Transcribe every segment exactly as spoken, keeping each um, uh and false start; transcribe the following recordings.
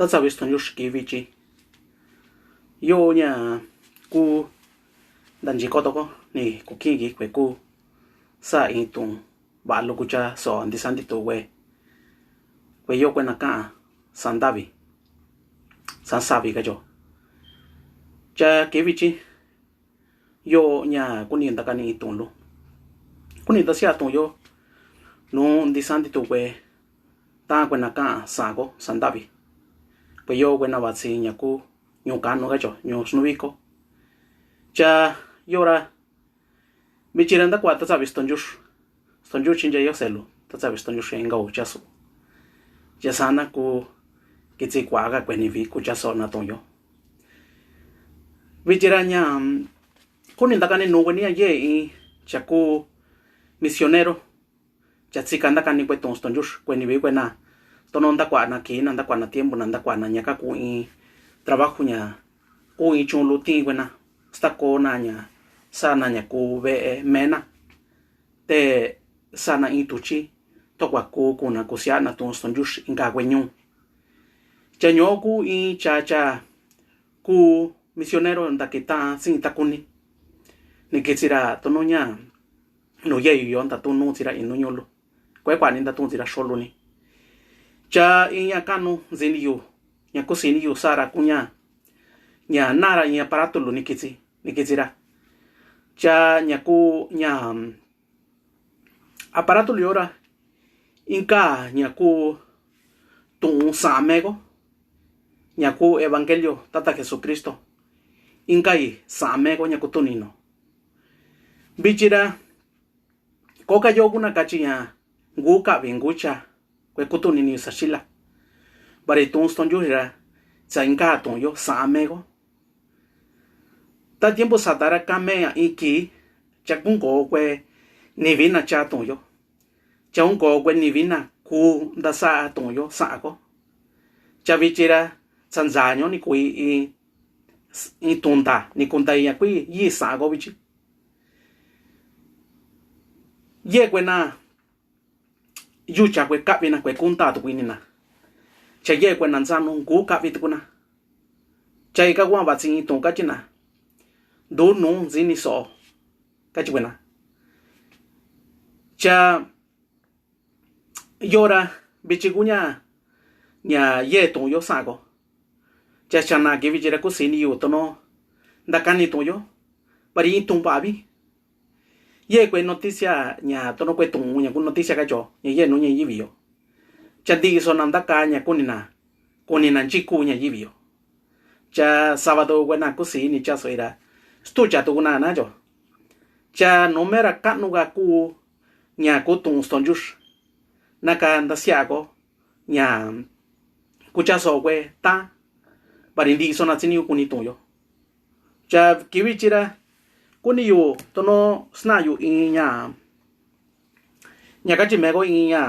Tatsavi stonjux ki vichi. Yo ña ku ntanchi koto ko ni ku kiin ki kue ku sa in tun valu ku cha so ndisa ntitu kue. Kue yo kue na kaa sa ndavi, sa savi kacho. Cha ki vichi yo ña kuni ntakani tun lu, kuni ntasia tun yo nu ndisa ntitu kue. Ta kue na kaa sa ko sa ndavi. Kue yo kue na vatsi ña ku ñuu kanu kacho, ñuu snuviko. Cha yo ra vichi ra ntakua tatsavi stonjux. Stonjux chincha yo selu tatsavi stonjux inka u chasu. Cha sana ku kitsi kua ka kue ni vi ku chaso na tun yo. Vichi ra ña kuni ntakani nu kue ni a ye in cha ku misionero. Cha tsika ntakani kue tun stonjux kue ni vi kue na tono ntakua na ki na ntakua na tiempo na ntakua na ña ka ku in trabajo ña ku in chun lu tin kue na stako na ña sa na ña ku ve'e mena te sa na in tuchi tokua ku kuna kusia na tun stonjux inka kue ñuu. Cha ño ku in cha cha ku misionero ntakita sin takuni ni kitsi ra tono ña nu yeyu yo ntatun nu tsi ra inu ñulu. Kue kua ni ntatun tsi ra xolu ni. Cha in ña kanu ntsini yu ña ku sini yu sa ra ku ña ña na ra in aparato lu ni kitsi ni kitsi ra. Cha ña ku ña aparato lu yo ra inka ña ku tun same ko ña ku evangelio tata Jesucristo. Inka i same ko ña ku tuni no. Vichi ra ko ka yo ku na kachi ña ngu kavi ngu cha kue ku tuni ni sa xila. Vari tun stonjux ra sa inka tun yo same ko. Ta tiempo sata ra kame a in ki cha ku nko kue ni vi na cha tun yo. Cha ku nko kue ni vi na ku ntasa tun yo sa ko. Cha vichi ra sa ntsa ño ni ku i in tun nta ni ku nta i ña ku i yi sa ko vichi. Ye kue na yu cha kue kavi na kue ku nta tu ku ini na. Cha ye kue na ntsa nu ngu kavi tu ku na. Cha i ka kua vatsi in tun kachi na du nu ntsini so kachi kue na. Cha yo ra vichi ku ña ña ye tun yo sa ko. Cha chana ki vichi ra ku sini yu tono ntakani tun yo vari in tun vavi. Ye kue noticia ña tono kue tun ña ku noticia kacho ña ye nu ña yivi yo. Cha ntiso na ntaka ña kuni na kuni na nchiku ña yivi yo. Cha sabado kue na ku sini cha so ira stucha tu ku na na cho. Cha numera kanu ka ku ña ku tun stonjux na ka ntasia ko ña ku cha so kue ta vari ntiso na tsini ku ni tun yo. Cha ki vichi ra kuni yu tono sna yu in ña ña kachi me ko in ña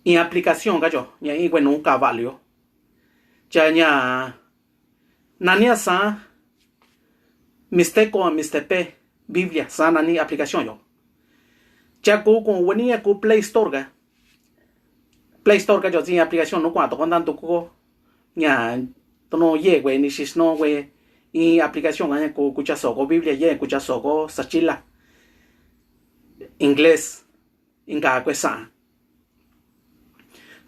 in aplicación kacho ña in kue nu ka valu yo. Cha ña nani a sa misteko a mistepe Biblia sa nani aplicación yo. Cha ku ku weni ña ku Play Store ka. Play Store kacho tsi in aplicación nu kua toko ntantu ko ña tono ye kue ni sisno kue in aplicación ka ña ku kucha so ko Biblia ye kucha so ko sa chila inglés. Inka kue sa.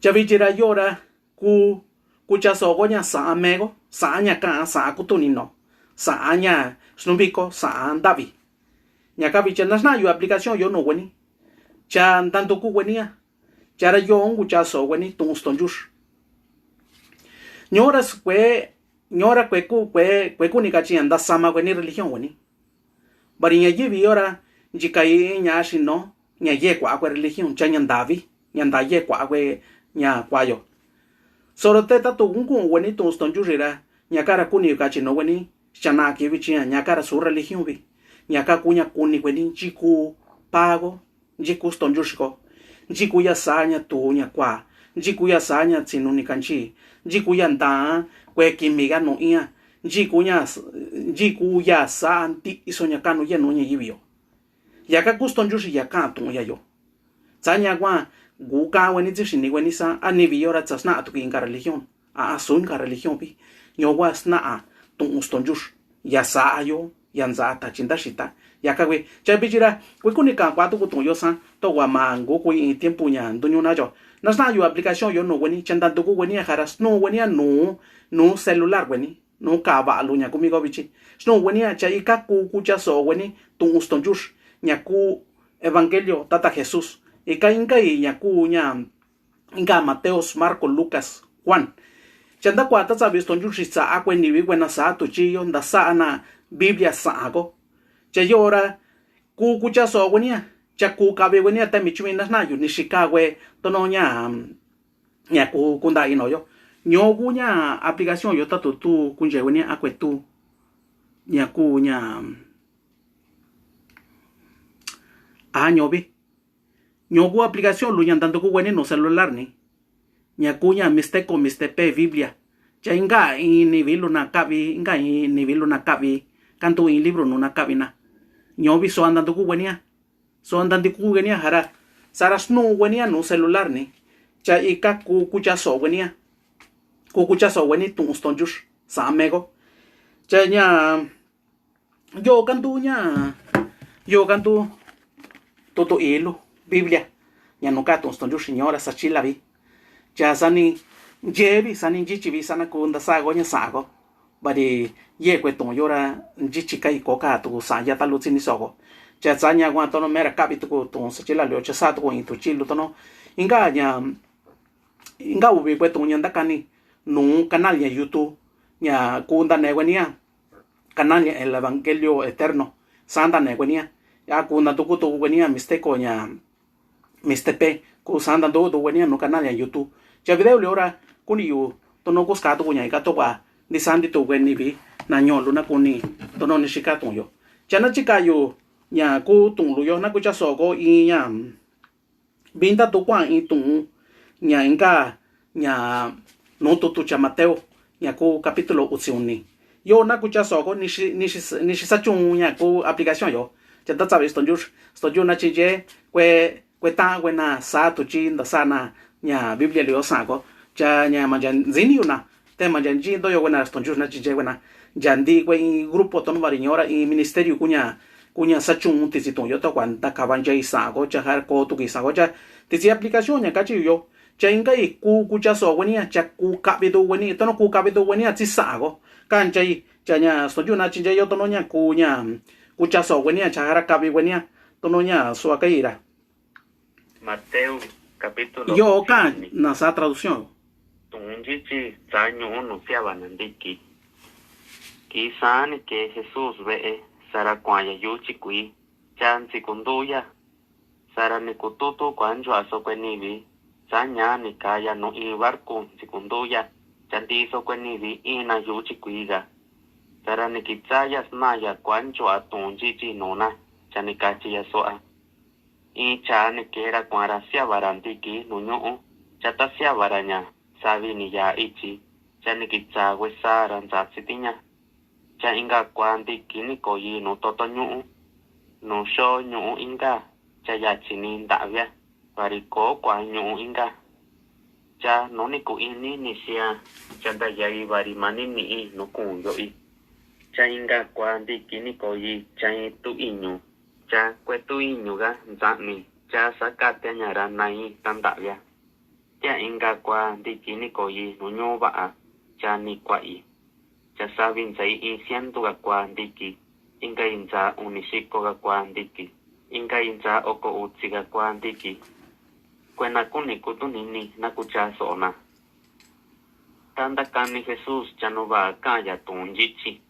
Cha vichi ra yo ra ku kucha so ko ña sa me ko sa ña ka sa ku tuni no sa ña snuvi ko sa ndavi. Ña ka vichi na sna yu aplicación yo nu weni. Cha ntantu ku weni a. Cha ra yo un kucha so weni tun stonjux. Ño ra kue ño ra kue ku kue kue kuni kachi ña ntasama weni religión weni. Vari ña yivi yo ra nchikai ña sino ña ye kua kue religión cha ña ndavi ña nda ye kua kue ña kua yo. Soro te tatu ku ku weni tun stonjux ra ña ka ra kuni kachi no weni. Chana ki vichi ña ka ra su religión vi. Ña ka ku ña kuni weni nchiku pa ko nchiku stonjux ko. Nchiku ya sa ña tu ña kua. Nchiku ya sa ña tsinu ni kanchi. Nchiku ya nta kue kimi ka nu ia. Nchiku ña nchiku ya sa ntiso ña kanu ya nu ña yivi yo. Ya ka ku stonjux ya ka tun ya yo. Sa ña kua Ngu ka weni tsi xini weni sa a nivi yora tsa sna'a tuku inka religión a a su inka religión pi. Ñowa sna'a tu'un stonjux ya sa'a yo ya ntsa tachi ntaxita ya ka wi. Cha bichi ra kue kuni ka kua tuku tu'un yo sa to wa ma ngu kui in tiempo ña nduñu na yo na sna'a yu aplicación yo nu weni cha ntanduku weni a jara snu weni a nu nu celular weni nu ka va'a lu ña kumi ko bichi. Snu weni a cha ika ku kucha so weni tu'un stonjux ña ku evangelio tata jesús ika inka i ña ku ña inka mateos marcos lucas juan. Cha ntakua ta tsavi stonjux i tsa'a kue nivi kue na sa'a tuchi yo ntasa'a na biblia sa'a ko. Cha yora ku kucha so weni a cha ku kavi weni a temi chumi na sna yu ni xika kue tono ña ña ku ku nta ino yo. Ño ku ña aplicación yo tatu tu kunche weni a kue tu ña ku ña a ño vi. Ño ku aplicación lu ña ntanduku weni nu celular ni ña ku ña misteko mistepe biblia. Cha inka i nivi lu na kavi inka i nivi lu na kavi kantu i libro nu na kavi na. Ño vi so a ntanduku weni a so a ntanduku weni a jara sara snu weni a nu celular ni. Cha ika ku kucha so weni a ku kucha so weni tu'un stonjux sa mego. Cha ña yo kantu ña yo kantu tutu ilu biblia ña nu ka tu'un stonjux i ñora sa chila vi. Cha sani nchevi sani nchichi vi sana ku ntasa ko ña sa ko. Vari ye kue tu'un yora nchichi kai ko ka tuku sa ya ta lu tsini so ko. Cha sa ña kua tono mera kavi tuku tu'un sa chila lu yo cha sa tuku i tuchi lu tono inka ña inka uvi kue tu'un ña ntakani nu canal ña youtube ña ku ntane kue ni a canal ña el evangelio eterno. Sa ntane kue ni a ya ku ntanduku tuku kue ni a misteko ña mistepe ku sa ntanduku tuku kue ni a nu canal ña youtube. Cha video li ora kuni yu tono ku ska tuku ña ika tokua nti sa nti tuku kue nivi na ño lu na kuni tono ni xika tu'un yo. Cha na chika yu ña ku tu'un lu yo na ku cha so ko i ña vi nta tu kua i tu'un ña inka ña nu tutu cha mateo ña ku capítulo utsi uni. Yo na ku cha so ko ni xi ni xi ni xi sa chun ña ku aplicación yo. Cha nta tsavi stonjux stonjux na chinche kue kue ta kue na sa tuchi ntasa na ña biblia lu yo sa ko. Cha ña mancha ntsini yu na te mancha nchi nto yo kue na stonjux na chinche kue na. Ncha nti kue i grupo tono vari ñora i ministerio ku ña ku ña sa chun titsi tu'un yo tokua nta kava nchai sa ko cha ja ko tuki sa ko cha titsi aplicación ña kachi yu yo. Cha inka i ku kucha so kue ni a cha ku kavi tu kue ni tono ku kavi tu kue ni a tsi sa ko. Ka nchai cha ña stonjux na chinche yo tono ña ku ña kucha so kue ni a cha jara kavi kue ni a tono ña sua kai ra. Mateo capítulo yo ka na sa traducción. Tu'un nchichi tsa ñu'u nu siava na ntiki. Ki sani ke jesús ve'e sara kua'aya yuchi kui cha ntsikunduya. Sara ni kututu kuanchu'a so kue nivi sa ña ni kaya nu in barku ntsikunduya. Cha nti so kue nivi ina yuchi kuiga. Sara ni kitsaya snaya kuanchu'a tu'un nchichi nuna cha ni kachiya su'a. Iin chaa ni kee ra kuaan ra siava ra ntiki nu ñu'u. Cha ta siava ra ña savi ni yaa ichi. Cha ni kitsa kuesa ra ntsatsi tiña. Cha inka kua ntiki ni koyi nu toto ñu'u. Nu xoo ñu'u inka cha yachi ni nta'avia. Vari koo kua ñu'u inka. Cha nu ni kuini ni sia. Cha ntayai vari mani ni'i nu kuun yo'i. Cha inka kua ntiki ni koyi cha in tu iñu. Cha kue tu iñu ka ntsa'ni cha sa katiaña ra nai ta nta'avia. Tia inka kua ntiki ni koyi nu ñu'u va'a. Cha ni kua'i. Cha savi ntsai in sientu ka kua ntiki. Inka i ntsa uni xiko ka kua ntiki. Inka i ntsa oko utsi ka kua ntiki. Kue na kuni kutu nini na kucha so'o na. Ta ntakani jesús cha nuva ka'an ya tu'un nchichi.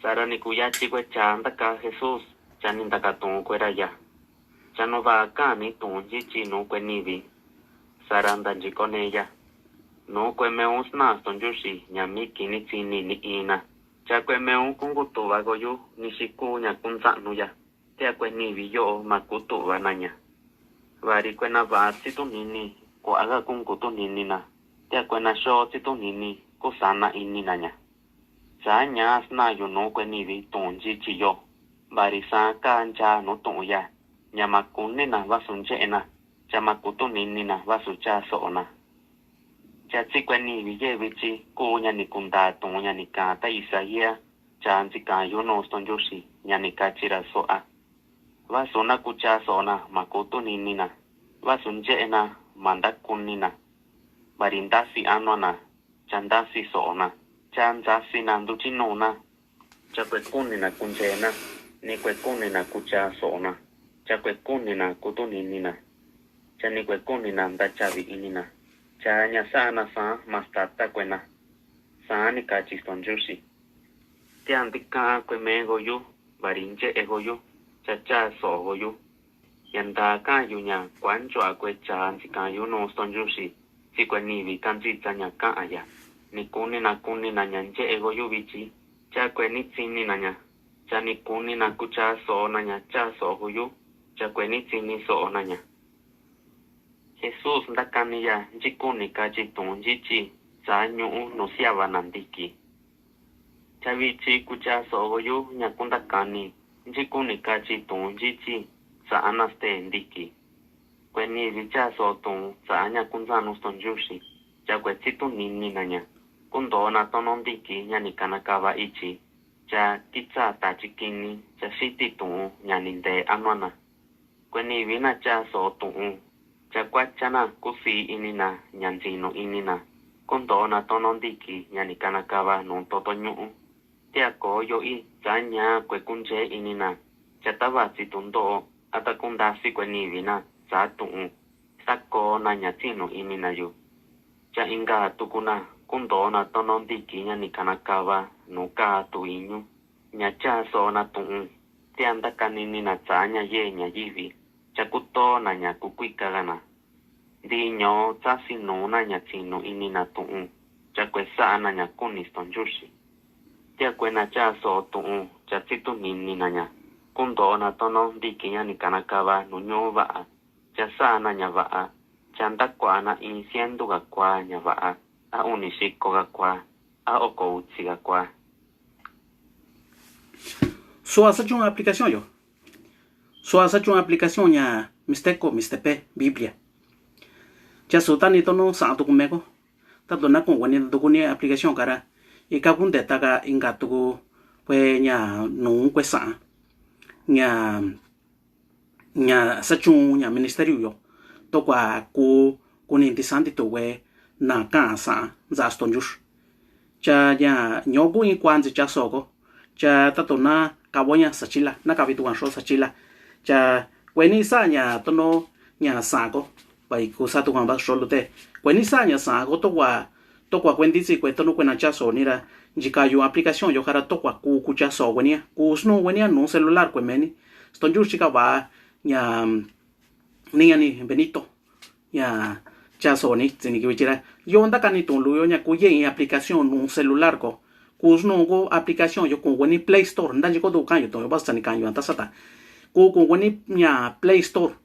Sara ni kuyachi kue cha ntaka jesús cha ni ntaka tu'un kue ra ya. Cha nuva ka'an ni tu'un nchichi nu kue nivi. Sara nta nchiko ne ya. Nu kue me'u sna stonchuxi ña mi kini tsini ni ina. Cha kue me'u kunkutuva koyu ni xiku ña kuntsa'nu ya. Tia kue nivi yo'o ma kutuva na ña. Vari kue na va tsi tu nini kua'a ka kunku tu nini na. Tia kue na xoo tsi tu nini kusana ini na ña. Sa ña sna yu nu kue nivi tu'un nchichi yo. Vari sa ka ncha nu tu'un ya ña ma kuni na vasu nche'e na. cha ma kutuni inina vasu chaso'ona. Cha tsi kueni viyevi tsi kuu ña ni kuntaa tuun ña ni kaan ta Isaías, cha ntsi kaan yunu stonjuxi, ña ni kachi ra so'a. Vasu na kuchaso'ona ma kutuni inina, vasu nche'ena ma ndakunina, vari ntasi anuana, cha ntasi so'ona, cha ntsasina nduchinuuna, cha kuekunina kuncheena, ni kuekunina kuchaso'ona, cha kuekunina kutuni inina, cha ni kuekunina ntachavi inina, cha ña sa'ana saan ma stata kuena. Saan ni kachi stonjuxi. Tia ntika'a kueme goyu, vari nche'e goyu, cha chaso'o goyu. Ya ntaa ka'an yu ña kuancho'a kue cha ntsi kaan yunu stonjuxi, tsi kueni vi kantsitsa ña ka'an ya. Ni kunina kunina ña nche'e goyu vityi, cha kueni tsinina ña. Cha ni kunina kuchaso'ona ña chaso'o goyu, cha kueni tsini so'ona ña. Jesús ntakani ya nchikuni kachi tuun yichi tsa ñu'u nu siavana ntiki. Cha vityi kuchaso'o goyu ña kuntakani nchikuni kachi tuun yichi tsa'ana ste ntiki. Kueni vi chaso'o tuun tsa'a ña kuntsaanu stonjuxi, cha kue tsituni inina ña, kuntoona tono ntiki ña ni kana kava ichi, cha kitsa tachi kini, cha xiti tuun ña ni ntee anuana. Kueni vi na chaso'o tuun, cha kuachana kusii inina ña ntsinu inina, kuntoona tono ntiki ña ni kana kava nuu toto ñu'u. Tia koo yo'i tsa ña kue kunchee inina, cha tava tsi tunto'o, a ta kuntasi kueni vi na tsa tuun, sakoona ña tsinu inina yu. Cha inka tuku na kuntoona tono ntiki ña ni kana kava nuu kaa tu iñu, ña chaso'ona tuun, tia ntakaninina tsa ña yee ña yivi, cha kutoona ña kukuikagana. Ntii ñoo tsasi nuuna ña tsinu inina tuun, cha kue sa'ana ña kuni stonjuxi. Tia kue na chaso'o tuun, cha tsituni inina ña, kuntoona tono ntiki ña ni kana kava nuu ñu'u va'a, cha sa'ana ña va'a, cha ntakua'ana iin sientu ga kua ña va'a, a uni xiko ga kua, a oko utsi ga kua. Su'a sachuun aplicación yo. Su'a sachuun aplicación ña mixteco, mixtepe, Biblia. Cha sutani tonu sa'an tuku meko. Tatu na ku'un kueni tuku ni aplicación kara. Ika kunte taka inka tuku kue ña nuu kue sa'an. Ña ña sachuun ña ministerio yo, tokua ku kuni ntisan ntitu kue na ka'an sa'an ntsa stonjuxi. Cha ña ñoku iin kua ntsi chaso'o ko, cha tatu na kavo ña sachila, na kavi tuan xo sachila. Cha kueni sa'an ña tono ña sa'an ko, pai ku sa tuan ba xo lute. Kueni sa'an ña sa'an ko tokua tokua kue ntitsi kue tonu kue na chaso'oni ra, nchika yu aplicación yo kara tokua ku kuchaso'o kuenia, ku snuu kuenia nuu celular kue meni. Stonjuxi kava ña niña ni Benito ña chaso'oni tsini ki vichi ra. Yo ntakani tuun lu yo ña ku yee iin aplicación nuu celular ko. Ku snuu ko aplicación yo kuun kueni Play Store, ntanchi ko tu ka'an yu tuun yo basa ni ka'an yu anta sata. Ku kuun kueni ña Play Store.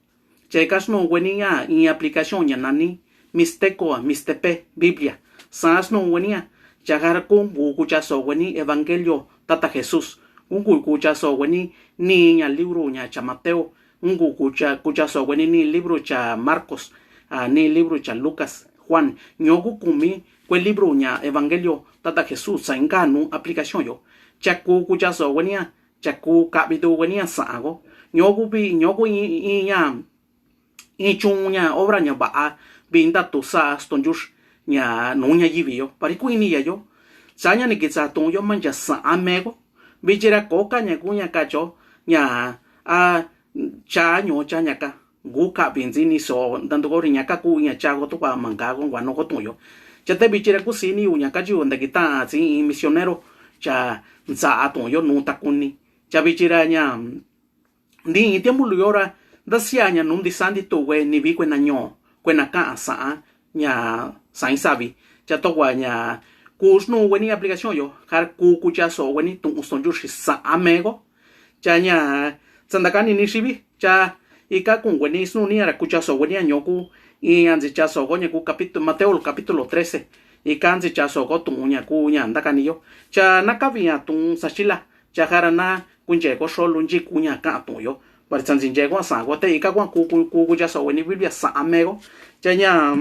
Cheka snuu kueni ña iin aplicación ña nani Mixteco, Mixtepe, Biblia. Saan snuu kuenia, chaka ra ku kuun kuchaso'o kueni evangelio tata Jesús. Ku kuun kuchaso'o kueni nii ña libro ña cha Mateo. Ku kuun kucha, kuchaso'o kueni nii libro cha Marcos, a, nii libro cha Lucas, Juan. Ñoku kumi kue libro ña evangelio tata Jesús sa inka nuu aplicación yo. Cha ku kuchaso'o kuenia, cha ku kavi tu kuenia sa'an ko. Ñoku vi, ñoku iin, iin ña iin chun ña obra ña va'a vi ntatu sa'a stonjuxi ña nuu ña yivi yo. Vari ku ini ya yo. Sa ña ni kitsa tuun yo mancha sa'an meko. Vichi ra koka ña ku ña kacho ña a cha ño cha ña ka. Ku kavi ntsi ni so ntantu ko ri ña ka ku ña cha ko tokua manka ko ngua no ko tuun yo. Cha te vichi ra ku sini yu ña kachi yu nta kita tsi iin misionero cha ntsa tuun yo nuu takuni. Cha vichi ra ña Ntii iin tiempo lu yo ra ntasia ña nuu ntisan ntitu kue ni vi kue na ño kue na ka'an sa'an ña sain savi. Cha tokua ña ku snuu kue ni aplicación yo kara ku kuchaso'o kue ni tu'un stonjuxi sa'an meko. Cha ña tsantakani ni xivi cha ika kuun kue ni snuu ni ra kuchaso'o kue ni ña ñoku iin ña ntsi chaso'o ko ña ku capítulo Mateo capítulo trece. Ika ntsi chaso'o ko tu'un ña ku ña ntakani yo cha na kavi ña tu'un saxila. Cha kara na kunche ko xolu nchi ku ña ka'an tu'un yo. Para chanchi nchego a sago te ika gua ku ku ku ku ya sa weni Biblia sa amego. Ya nya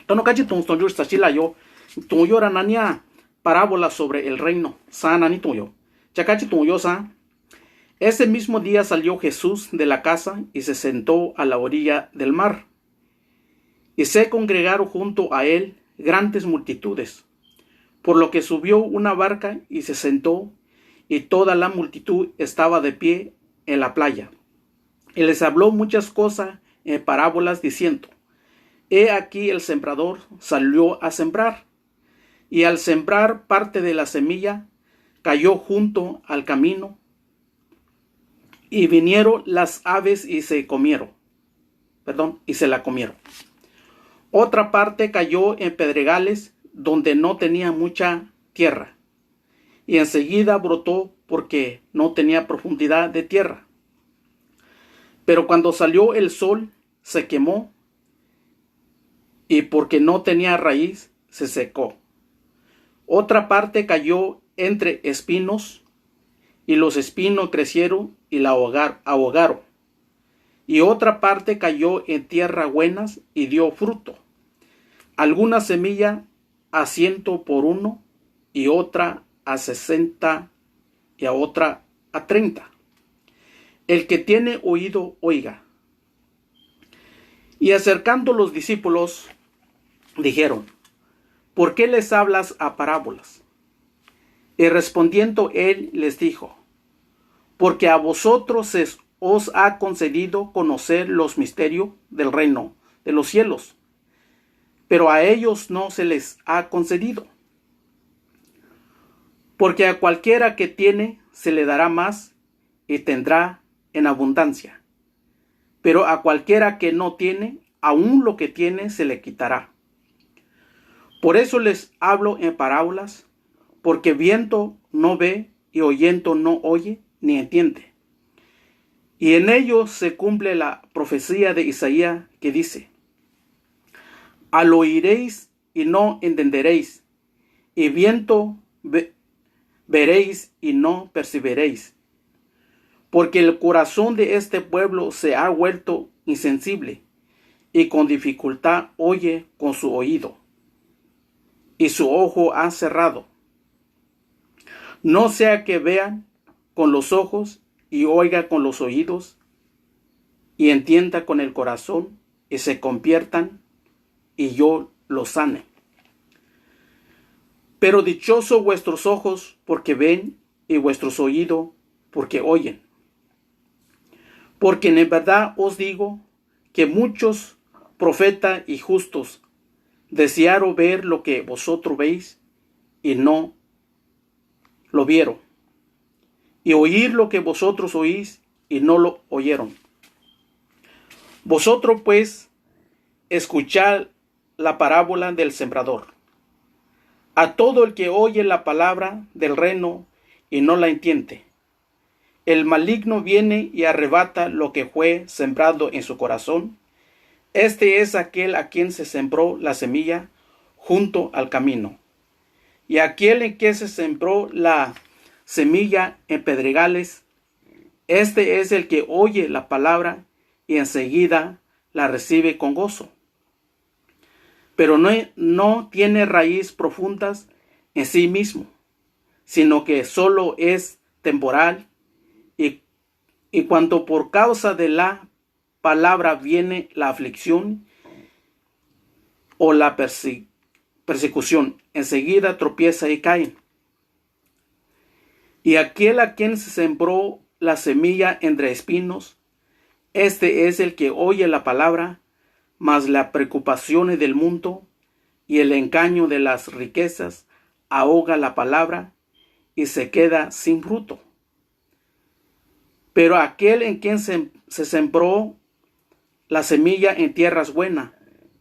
tono kachi tun tun yur sa chila yo tun yo ra nania parábola sobre el reino. Sa nani tun yo. Ya kachi tun yo sa. Ese mismo día salió Jesús de la casa y se sentó a la orilla del mar. Y se congregaron junto a él grandes multitudes, por lo que subió una barca y se sentó, y toda la multitud estaba de pie en la playa. Y les habló muchas cosas en parábolas, diciendo: He aquí el sembrador salió a sembrar, y al sembrar parte de la semilla cayó junto al camino, y vinieron las aves y se comieron, perdón, y se la comieron. Otra parte cayó en pedregales donde no tenía mucha tierra, y enseguida brotó porque no tenía profundidad de tierra. Pero cuando salió el sol, se quemó, y porque no tenía raíz, se secó. Otra parte cayó entre espinos, y los espinos crecieron y la ahogar- ahogaron. Y otra parte cayó en tierra buenas y dio fruto. Alguna semilla a ciento por uno, y otra a sesenta, y a otra a treinta. El que tiene oído, oiga. Y acercando los discípulos, dijeron: ¿Por qué les hablas a parábolas? Y respondiendo él les dijo: Porque a vosotros se os ha concedido conocer los misterios del reino de los cielos, pero a ellos no se les ha concedido. Porque a cualquiera que tiene, se le dará más y tendrá en abundancia. Pero a cualquiera que no tiene, aun lo que tiene se le quitará. Por eso les hablo en parábolas, porque viendo no ve, y oyendo no oye, ni entiende. Y en ello se cumple la profecía de Isaías que dice: Al oiréis y no entenderéis, y viendo ve- veréis y no percibiréis. Porque el corazón de este pueblo se ha vuelto insensible, y con dificultad oye con su oído, y su ojo ha cerrado. No sea que vean con los ojos, y oiga con los oídos, y entienda con el corazón, y se conviertan, y yo los sane. Pero dichoso vuestros ojos porque ven, y vuestros oídos porque oyen. Porque en verdad os digo que muchos profetas y justos desearon ver lo que vosotros veis y no lo vieron, y oír lo que vosotros oís y no lo oyeron. Vosotros pues escuchad la parábola del sembrador. A todo el que oye la palabra del reino y no la entiende, el maligno viene y arrebata lo que fue sembrado en su corazón. Este es aquel a quien se sembró la semilla junto al camino. Y aquel en que se sembró la semilla en pedregales, este es el que oye la palabra y enseguida la recibe con gozo. Pero no, no tiene raíz profundas en sí mismo, sino que solo es temporal, y, y cuanto por causa de la palabra viene la aflicción o la perse- persecución, enseguida tropieza y cae. Y aquel a quien se sembró la semilla entre espinos, este es el que oye la palabra, mas las preocupaciones del mundo y el engaño de las riquezas ahoga la palabra y se queda sin fruto. Pero aquel en quien se, se sembró la semilla en tierras buenas,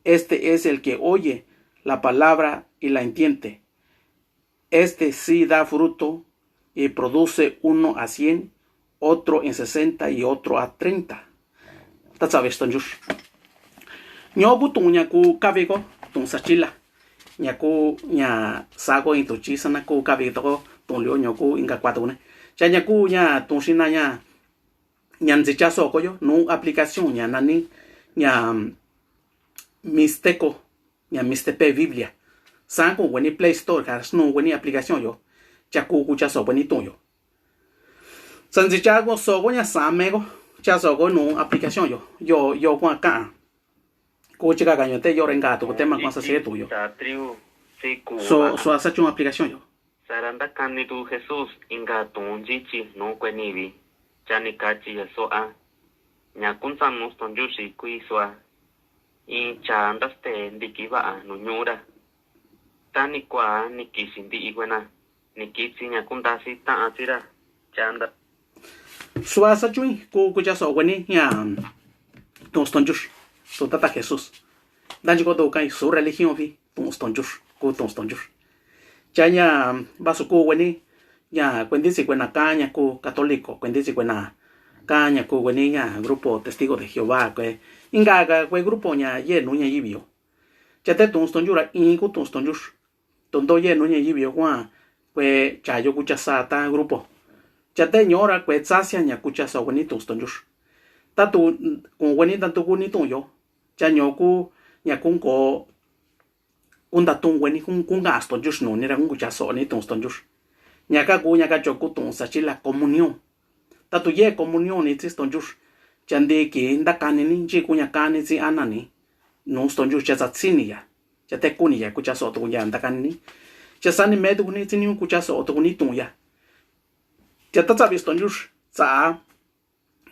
este es el que oye la palabra y la entiende. Este sí da fruto y produce uno a cien, otro en sesenta y otro a treinta. Tatsabe stonjur. Nyobu tun nyaku kabeko tun sachila. Nyaku nya sako in tun chi sana ku kabeko tun lio nyoku inka kuatu ne. Cha nyaku nya tun sina nya ña ntsichasokoyo nuuv aplicación ña nani ña Mixteco, ña Mixtepec Biblia. Sankun kueni Play Store ka snun kueni aplicación yo. Cha ku kuchaso kueni tuun yo. Xa ntsichasoko ña xameko, chasoko nuuv aplicación yo, yo yo kuan kaan. Ku chikaka ño te yora inka tuku tema kuan xa sii tuun yo. So so a xa chun aplicación yo. Xa ra ntakani tuku Jesús inka tuun yichi nuu kueni vi. Cha nikachi ya soa ña kuntanu stontyuxi kui sua. Iin cha ntaste ntiki va'a nu ñu'u ra. Ta ni kua ni kisi nti'i kuena ni kitsi ña kuntasi ta'an tsi ra. Cha nta. Sua xa chun ku kuchaso kueni ña tuun stontyuxi, tuun tata Jesús. Ntanchiko tuku kai su religión vi tuun stontyuxi, ku tuun stontyuxi. Cha ña vasu ku kueni ña kuentitsi kuena kaa ña ku católico, kuentitsi kuena kaa ña ku kueni ña grupo testigo de Jehová kue, inka ka kue grupo ña yee nuu ñaivi yo. Cha te tuun stontyuxi ra iin ku tuun stontyuxi. Tuun to yee nuu ñaivi yo kuan kue chayo kuchasa ta grupo. Cha te ñoora kue tsasia ña kuchaso kueni tuun stontyuxi. Ta tuun kueni tantu kuni tuun yo. Cha ño ku ña kunko kunta tuun kueni kun kun kaa stontyuxi nuni ra kun kuchaso ni tuun stontyuxi. Ña ka ku ña ka cho ku tuun xa chila comunión. Tatu yee comunión ni tsi stontyuxi. Cha ntiki ntakani ni nchi ku ña kani tsi ana ni nuu stontyuxi cha tsatsini ya. Cha te kuni ya kuchaso tuku ya ntakani ni. Cha xani me tuku ni tsi ni kuchaso tuku ni tuun ya. Cha tatsavi stontyuxi tsa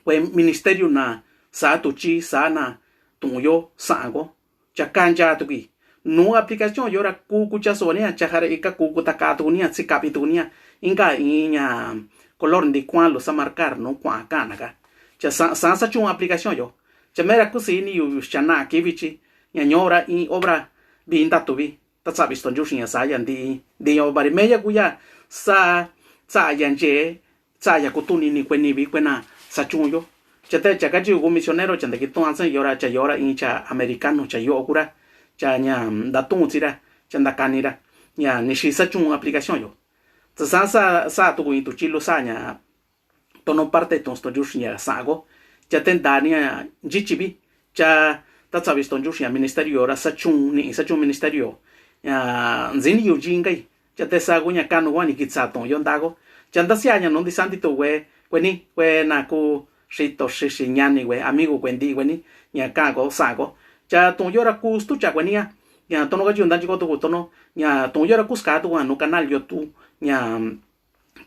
kue ministerio na xa tuchi xa na tuun yo xa'an ko. Cha kancha tuki nuu aplicación yo ra ku kuchaso ni a cha jara ika ku kutaka tuku ni a tsi kavi tuku ni a inka iin ña color nti kuan lu xa marcar nuu kuan kana ka. Cha xa xa chun aplicación yo. Cha me ra kusi ni yu cha na kivi chi ña ñoora iin obra vi ntatu vi. Tatsavi stontyuxi ña xa ya nti nti yo vari me ya ku ya xa xa ya nche. Tsa ya kutuni ni kueni vi kuena xa chun yo. Cha te cha kachi ku misionero cha ntakituan tsen yora cha yora iin cha americano cha yo kura. Cha ña ntatun tsi ra cha ntakani ra ña nixi xa chun aplicación yo. Tsa xa xa xa tuku iin tuchi lu xa ña tono parte tuun stontyuxi ña xa'an ko. Cha te nta ni a nchichi vi. Cha tatsavi stontyuxi ña ministerio ra xa chun ni xa chun ministerio. Ña ntsini yu nchi nkai. Cha te xa ku ña kanu kua ni kitsa tuun yo nta ko. Cha ntasia ña nuu ntisanti tu kue kueni kuena ku xito xixi ñani kue amigo kue nti kueni ña kaa ko xa'an ko. Cha tuun yo ra ku stucha kueni a ña tono kachi yu ntanchi ko tuku tono ña tuun yo ra ku ska tuku a nuu canal yo tu ña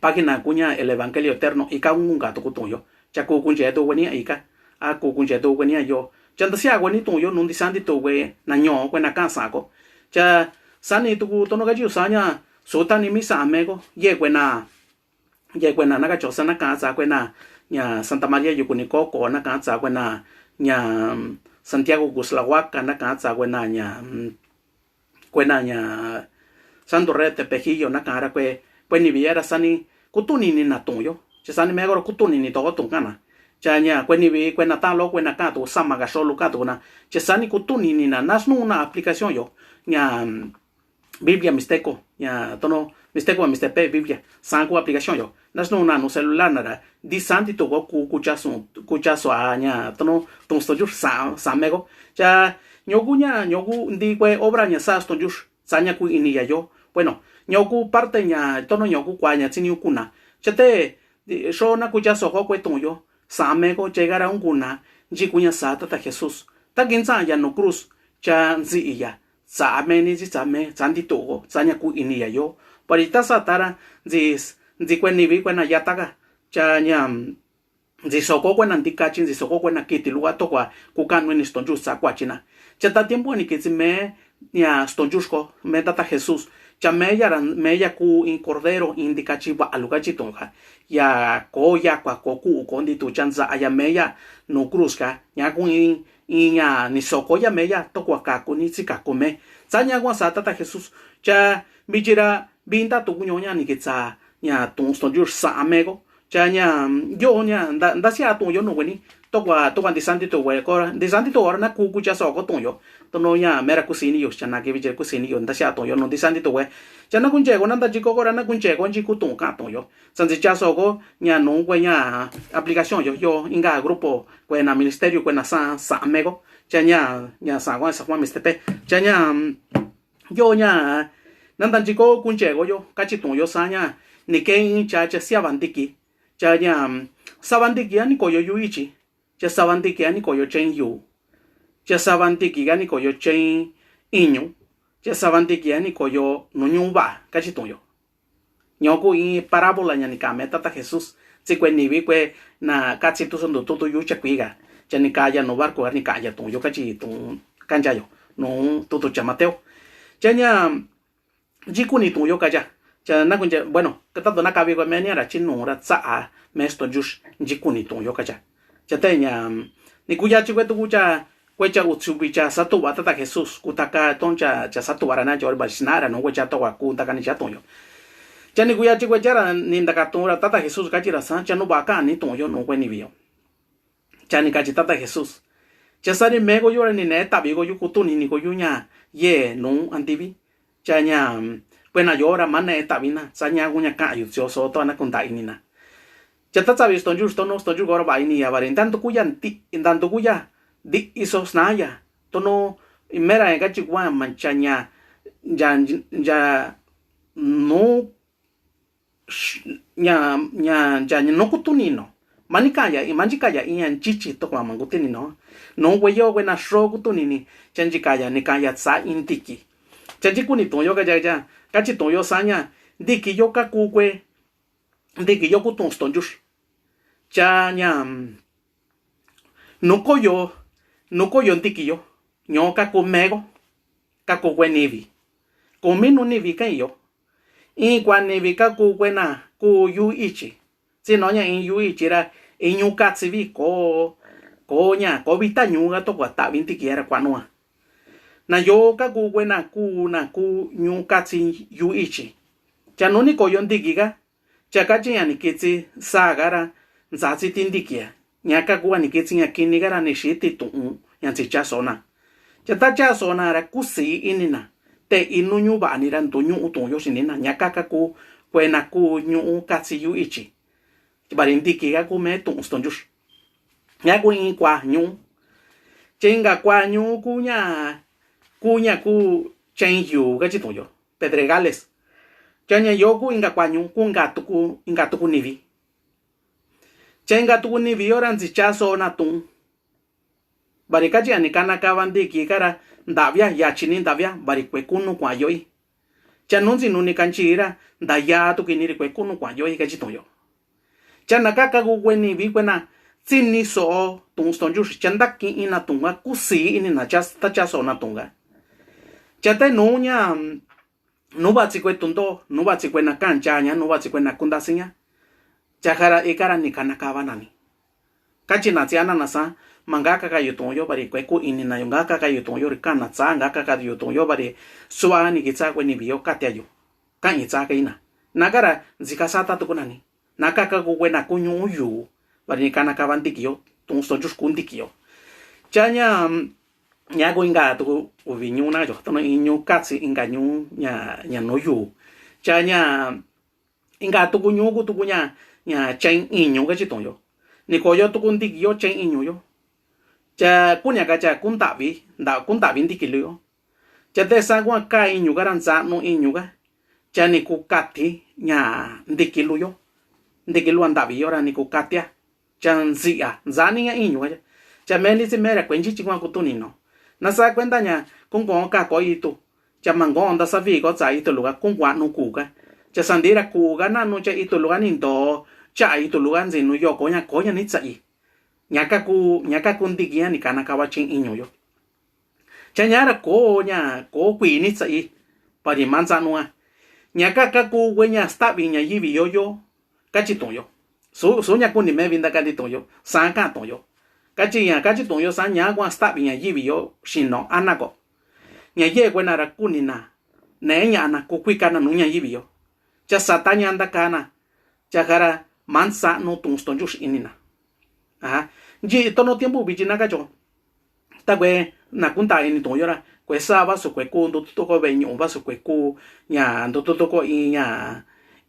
página ku ña el evangelio eterno ika kunka tuku tuun yo. Cha ku kunche tuku kueni a ika a ku kunche tuku kueni a yo. Cha ntasia kueni tuun yo nuu ntisanti tu kuena ño kuena kaa xa'an ko. Cha xani tuku tono kachi yu xa ña sutani mi xa'an me ko yee kuena yee kuena na kacho xa na kaa tsa kuena ña Santa María Yucunicoco na kaa tsa kuena ña Santiago Cuxlahuaca na kaa tsa kuena ña kuena ña Santo Rey Tepejillo na kaa ra kue kueni vi ya ra xani kutuni ni na tuun yo. Cha xani me ko ra kutuni ni toko tuun kana. Cha ña kueni vi kuena talo kuena kaa tu sama ka xolu kaa tu na. Cha xani kutuni ni na na snu na aplicación yo ña Biblia mixteco ña tono mixteco mixtepe Biblia xa ku aplicación yo. Na snu na nuu celular na ra ntisanti tu ko ku kuchasu kuchasu a ña tono tuun stontyuxi xa xa me ko. Cha ño ku ña ño ku nti kue obra ña xa stontyuxi. Xa ña ku ini ya yo. Bueno, ño ku parte ña tono ño ku kua ña tsi ni u kuna. Cha te xo na kuchaso ko kue tuun yo xa me ko chega ra u kuna nchi ku ña xa tata Jesús ta kintsa ya nuu cruz. Cha ntsi'i ya xa me ni tsi xa me xa nti tu ko xa ña ku ini ya yo. Pari ta xa ta ra ntsi ntsi kueni vi kuena yata ka. Cha ña ntsi soko kuena ntikachi ntsi soko kuena kiti luka tokua ku kanu ini stontyuxi xa kuachi na. Cha ta tiempo ni kitsi me ña stontyuxi ko me tata Jesús. Cha me ya ra me ya ku iin cordero iin ntikachi va'a luka chi tuun ka. Ya ko ya kua ko ku'u ko nti tu cha ntsa'a ya me ya nuu cruz ka ña ku iin iin ña ni soko ya me ya tokua kaku ni tsi kaku me. Xa ña kua xa tata Jesús. Cha vichi ra vinta tuku ño ña ni kitsa ña tuun stontyuxi xa me ko. Cha ña yo ña nta ntasia tuun yo nuu kueni Tokua, tokua ntisanti tuwe ko, ntisanti tuwe ra na ku kucha so ko tuyo. Tono ña mera kusi ni yo, chana ke viche kusi ni yo, ntasia tuyo, no ntisanti tuwe. Chana kunche ko na ntachi ko ko ra na kunche ko nchi ku tu ka tuyo. Santi cha so ko, ña no kue ña aplicación yo, yo, inka grupo, kue na ministerio, kue na sa, sa me ko. Cha ña, ña sa ko, sa ko mistepe. Cha ña, mm, yo ña, na ntachi ko kunche ko yo, kachi tuyo sa ña, ni ke in cha, cha sia va ntiki. Cha ña, mm, sa va ntiki a ni ko yo yu ichi. Cha sa va ntiki a ni ko yo chen yu. Cha sa va ntiki a ni ko yo chen iñu. Cha sa va ntiki a ni ko yo nu ñu va, kachi tuyo. Ño ku in parábola ña ni ka me tata Jesús. Tsi kue nivi kue na katsi tu so ndu tutu yu cha kui ka. Cha ni kaya nu barco a ni kaya tuyo kachi tu kancha yo. Nu tutu cha Mateo. Cha ña, nchi kuni tuyo kacha. Cha na kuncha, bueno, ka tatu na kavi ko me ni ara chi nu ra tsa a me sto jus nchi kuni tuyo kacha. Cha te ña, ni kuya chi kue tuku cha, kue cha utsubi cha satuva tata Jesús, kutaka ton cha, cha satuva ra na cha ori ba sina ra no kue cha towa kutaka ni cha tuyo. Cha ni kuya chi kue cha ra ni ntaka tu ra tata Jesús kachi ra sa, cha nu va ka ni tuyo no kue ni vio. Cha ni kachi tata Jesús. Cha sa ni me ko yu ra ni ne tavi ko yu kutu ni ni ko yu ña ye nu antivi. Cha ña, mm, kue na yo ra ma ne tavi na, sa ña ku ña ka yu tsio so to na kunta ini na. Cha ta tsavi stonju stono stonju ko ra va ini ya vari. Ntantu ku ya nti, ntantu ku ya. Di iso sna ya. Tono, mera ya kachi kua mancha ña, ya, ya, no, sh-, ña, ña, ya, ña no kutu ni no. Mani kaya, i manchi kaya, i ña chichi to kua manguti ni no. No kue yo kue na sro kutu ni ni. Cha nchi kaya, ni kaya tsa intiki. Cha nchi kuni tuyo kaya, ya, kachi tuyo sa ña. Ntiki yo ka ku kue. Ntiki yo ku tu stonju. Cha ña, mm, nu ko yo, nu ko yo ntiki yo. Ño ka ku me ko. Ka ku kue nivi. Kumi nu nivi ka iyo. In kua nivi ka ku kue na ku yu ichi. Tsi no ña in yu ichi ra, in ñu katsi vi ko, ko ña, ko vita ñu ka to kua tavi ntiki ra kua nua. Na yo ka ku kue na ku, na ku ñu katsi yu ichi. Cha nu ni ko yo ntiki ka, cha kachi ña ni kitsi sa ka ra, ntsatsi ti ntiki a. Ña ka ku a ni kitsi ña kini ka ra ni xi ti tu'un, ña ntsi cha so na. Cha ta cha so na ra kusi ini na. Te inu ñu va ni ra ntu ñu u tu'un yo xini na. Ña ka ka ku, kue na ku ñu katsi yu ichi. Vari ntiki ka ku me tu'un stonju. Ña ku in kua ñu. Cha inka kua ñu ku ña, ku ña ku chen yu kachi tu'un yo. Pedregales. Cha ña yo ku inka kua ñu ku inka tuku, inka tuku nivi. Cha inka tuku nivi yo ra ntsi cha so na tu'un. Vari kachi a ni kana kava ntiki ka ra ntavia, yachi ni ntavia, vari kue kunu kua yoi. Cha nu ntsi nu ni kanchi ra, ntaya tuki ni ri kue kunu kua yoi kachi tu'un yo. Cha na ka ka ku kue nivi kue na, tsi ni so tu'un stonju, cha nta ki'i na tu'un ka, kusi ini na cha, ta cha so na tu'un ka. Cha te nu ña, mm, nu vatsi kue tunto, nu vatsi kue na kancha ña, nu vatsi kue na kuntasi ña. Cha ka ra ika ra ni kana kava nani. Kachi na tsi a na na sa, ma nga ka ka yu tu'un yo vari kue ku ini na yo, nga ka ka yu tu'un yo ri kana tsa, nga ka ka yu tu'un yo vari sua ni kitsa kue nivi yo katia yo. Ka in tsa ka ina. Na ka ra, ntsi ka sa ta tuku nani. Na ka ka ku kue na ku ñu yu. Vari ni kana kava ntiki yo, tu'un stonju ku ntiki yo. Cha ña, mm, ña ku inka tuku uvi ñu na yo, tono in ñu katsi inka ñu ña, ña nu yu. Cha ña, inka tuku ñu ku tuku ña, ña chen iñu kachi tu'un yo. Ni ko yo tuku ntiki yo chen iñu yo. Cha ku ña ka cha ku ntavi, nta, ku ntavi ntiki lu yo. Cha te sa kua ka iñu ka ra ntsa'nu iñu ka. Cha ni ku kati ña ntiki lu yo. Ntiki lu a ntavi yo ra ni ku katia. Cha ntsi'a, ntsa'ni ña iñu ka. Cha meni tsi mera kue nchichi kua kutu ni no. Na sa kuenta ña, ku nko ka ko itu. Cha ma nko nta sa vi ko tsa itu luka, ku nkua'nu ku ka. Cha sandi ra ku ka na'nu cha itu luka ni nto, cha itu luka ntsi nu yo ko ña ko ña ni tsa'i. Ña ka ku, ña ka ku ntiki ña ni kana kava chen iñu yo. Cha ña ra ko ña, ko kui ni tsa'i, vari ma ntsa'nu a. Ña ka ka ku kue ña sta'vi ña yivi yo yo, kachi tu'un yo. Su, su ña kuni me vinta kati tu'un yo, sa ka tu'un yo. Kachi ña, kachi tu'un yo, sa ña kua sta'vi ña yivi yo, xino ana ko. Ña ye kue na ra kuni na, ne ña na ku kui ka na nu ña yivi yo. Cha sata ña nta ka na, cha ka ra ma ntsa'nu tu'un stonju ini na. Aha. Nyi'i tono tiempo viyi na kachio, ta kue na kunta ini tu'un yo ra kue sa vasu kue ku ndutu toko ve'e ñu'u, vasu kue ku ña ndutu toko in ña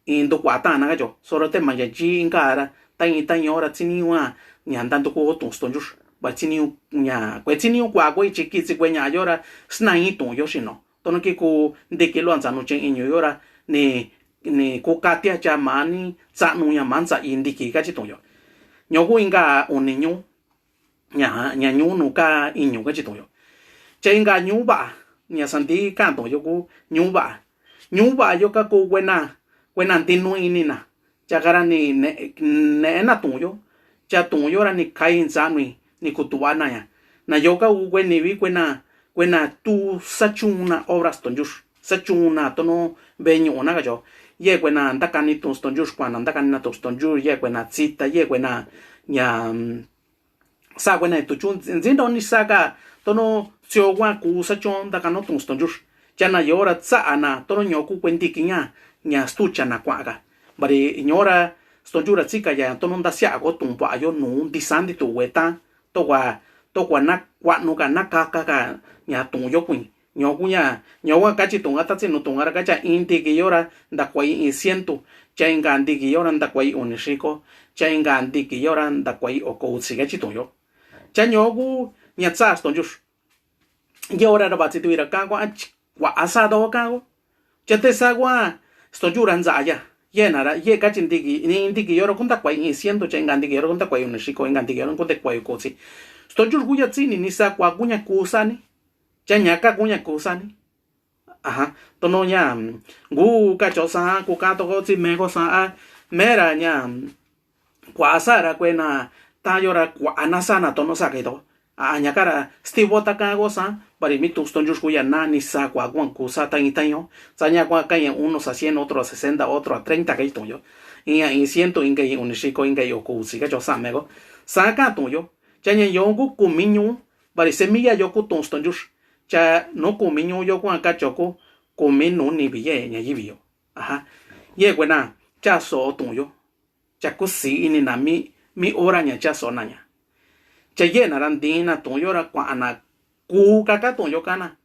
in ndu kua'a ta'an na kachio. Solo te ma ña nyi inka ra ta in ta in ora tsiniñu ña ndanduku tu'un stonyu, va tsiniñu ña kue tsiniñu kua'a ko ichi kitsi kue ña yo ra snai tu'un yo xino. Tono ki ku ntiki lu'a ntsanu chen iñu yo ra ni ni ku katia cha mani tsa'nu ña mantsa i ntiki kachi tu'un yo. Ñoku inka uni ñuu ña ña ñuu nu ka iñu kachi tu'un yo. Cha inka ñuu va'a ña sandi ka'an tu'un yo ku ñuu va'a. Ñuu va'a yo ka ku kuena kuena ntinu ini na. Cha kara ni ne'e na tu'un yo. Cha tu'un yo ra ni kai ntsanui ni kutuva na ña na yo ka ku kue nivi kuena kuena tu sachun na obra stonyu, sachun na tono ve'e ñu'u na kacho. Ye kuena ntakani tu'un stonyu, kuana ntakani na tu'un stonyu, ye kuena tsita, ye kuena ña sa kuena tuchu ntsinto ni saka tono tsio kua ku sachun ntakano tu'un stonyu. Cha na yo ra tsa'a na tono ñoku kue ntiki ña ña stucha na kua'aka. Bari ño ra stonyu ra tsika ya tono ntasia ko tu'un va'a yo nu ntisanti tu'un kueta tokua tokua na kua'nu ka na kaka ka ña tu'un yo kui. Ñoku ña ñoku kachi tu'un ka tatsinu tu'un ka ra kacha in ntiki yo ra ntakuai in ciento, cha inka ntiki yo ra ntakuai uni xiko, cha inka ntiki yo ra ntakuai oko utsi kachi tu'un yo. Cha ñoku ña tsa stonyu. Ye ora ra vatsi tu'ui ra ka'an ko a chi kua'a sa to ka'an ko. Cha te sa ko a stonyu ra ntsa ya ye na ra ye kachi ntiki ni ntiki yo ra ku ntakuai in ciento, cha inka ntiki yo ra ku ntakuai uni xiko, inka ntiki yo ra ku ntakuai oko utsi. Stonyu ku ya tsini ni sa kua ku ña ku sani. Cha ña ka ku ña ku sani. Aha tono ña ngu kacho sa ku ka toko tsi meko sa a mera ña kua'a sa ra kuena ta yo ra kua'a na sa na tono sa kaito. A ña ka ra stivo ta ka ko sa bari mi tu'un stonyu ku ya na ni sa kua kuan ku sa ta in ta yo. Sa ña kua ka ya uno a cien, otro a sesenta, otro a treinta kai tu'un yo. Iña in ciento, inka i uni xiko, inka i oko utsi kacho sa meko. Sa ka tu'un yo. Cha ña yo ku kumi ñuu bari semiya yo ku tu'un stonyu. Cha nu kumi ñuu yo kuan kacho ku kumi nu nivi ye ña yivi yo. Aha. Ye kuena cha so'o tu'un yo. Cha kusi ini na mi mi ora ña cha so'o na ña. Cha ye na ra nti na tu'un yo ra kua'an na ku kaka tu'un yo kana.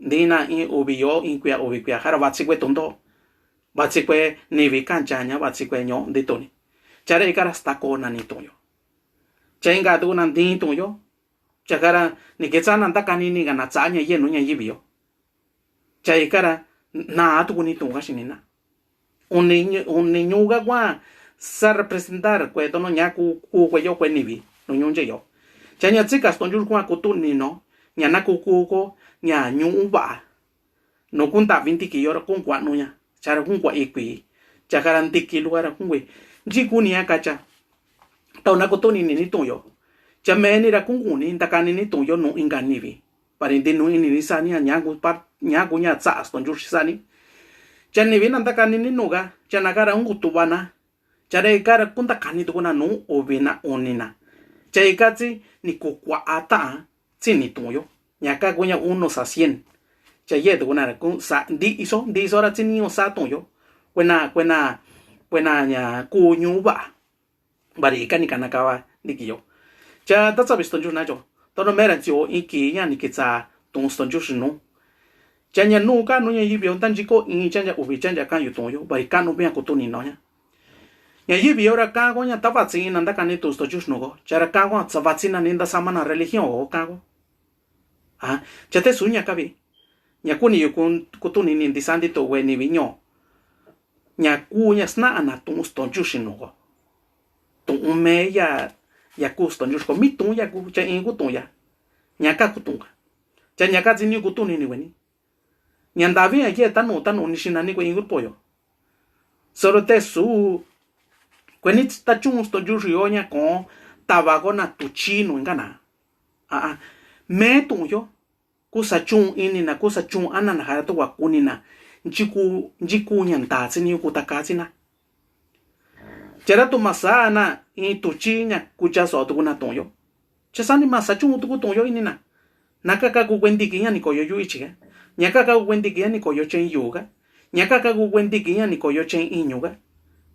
Nti na in uvi yo in kuia uvi kuia ja ra vatsi kue tu'un to. Vatsi kue nivi kancha ña vatsi kue ño nti tu'un ni. Cha ra ika ra stako na ni tu'un yo. Cha inka tuku na nti tu'un yo. Cha ka ra ni ketsa na ntakani ni ka na tsa ña ye nu ña yivi yo. Cha ika ra na tuku ni tu'un ka xini na. Uni uni ñuu ka kua sa representar kue tono ña ku ku kue yo kue nivi nu ñuu nche yo. Cha ña tsika stonyu kua kutu'ni no ña na ku ku ko ña ñuu va'a. Nu ku ntavi ntiki yo ra ku nkua'nu ña. Cha ra ku nkua'i kui. Cha ka ra ntiki luka ra ku nkui. Nchi kuni a kacha. Tau na kutu'ni ni ni tu'un yo. Cha meni ra ku nkuni ntakani ni tu'un yo nu inka nivi. Bari nti nu ini ni sani a ña ku pa ña ku ña tsa stonyu sani. Cha nivi na ntakani ni nu ka. Cha na ka ra ku nkutuva na. Cha ra ika ra ku ntakani tuku na nu uvi na uni na. Cha ika tsi ni ku kua'a ta'an tsini tu'un yo. Ña ka ku ña uno a cien. Cha ye tuku na ra ku sa nti'i so nti'i so ra tsini ña sa tu'un yo. Kuena kuena kuena ña ku ñuu va'a. Bari ika ni kana kava ntiki yo. Cha tatsavi stonyu na cho. Tono mera ntsi o in ki ña ni kitsa tu'un stonyu xinu. Cha ña nu ka'nu ña yivi yo nta nchi ko in cha ña uvi cha ña ka'an yu tu'un yo bari ka'nu via kutu'ni no ña. Ña yivi yo ra ka'an ko ña ta vatsi na ntakani tu'un stonyu xinu ko cha ra ka'an ko tsa vatsi na ni ntasama na religión ko ka'an ko. A cha te su ña kavi. Ña kuni yu kutu'ni ni ntisanti tu'un kue nivi ño. Ña ku ña sna'a na tu'un stonyu xinu ko. Tu'un me ya ya ku stonyu xinu ko mi tu'un ya ku cha in ku tu'un ya. Ña ka ku tu'un ka. Cha ña ka tsi ni kutu'ni ni kue ni. Ña ntavi a ye tanu tanu ni xina ni kue in grupo yo. Solo te su kue ni ta chun stonyu xinu yo ña ko tava ko na tuchi nu inka na. A a me tu'un yo. Ku sa chun ini na ku sa chun ana na ja ra tokua kuni na nchi ku nchi ku ña nta tsi ni ku ta ka tsi na. Cha ra tu ma sa na in tuchi ña ku cha so tuku na tu'un yo. Cha sa ni ma sa chun tuku tu'un yo ini na. Ña ka ka ku kue ntiki ña ni koyo yu ichi ka. Ña ka ka ku kue ntiki ña ni koyo chen yu ka. Ña ka ka ku kue ntiki ña ni koyo chen iñu ka.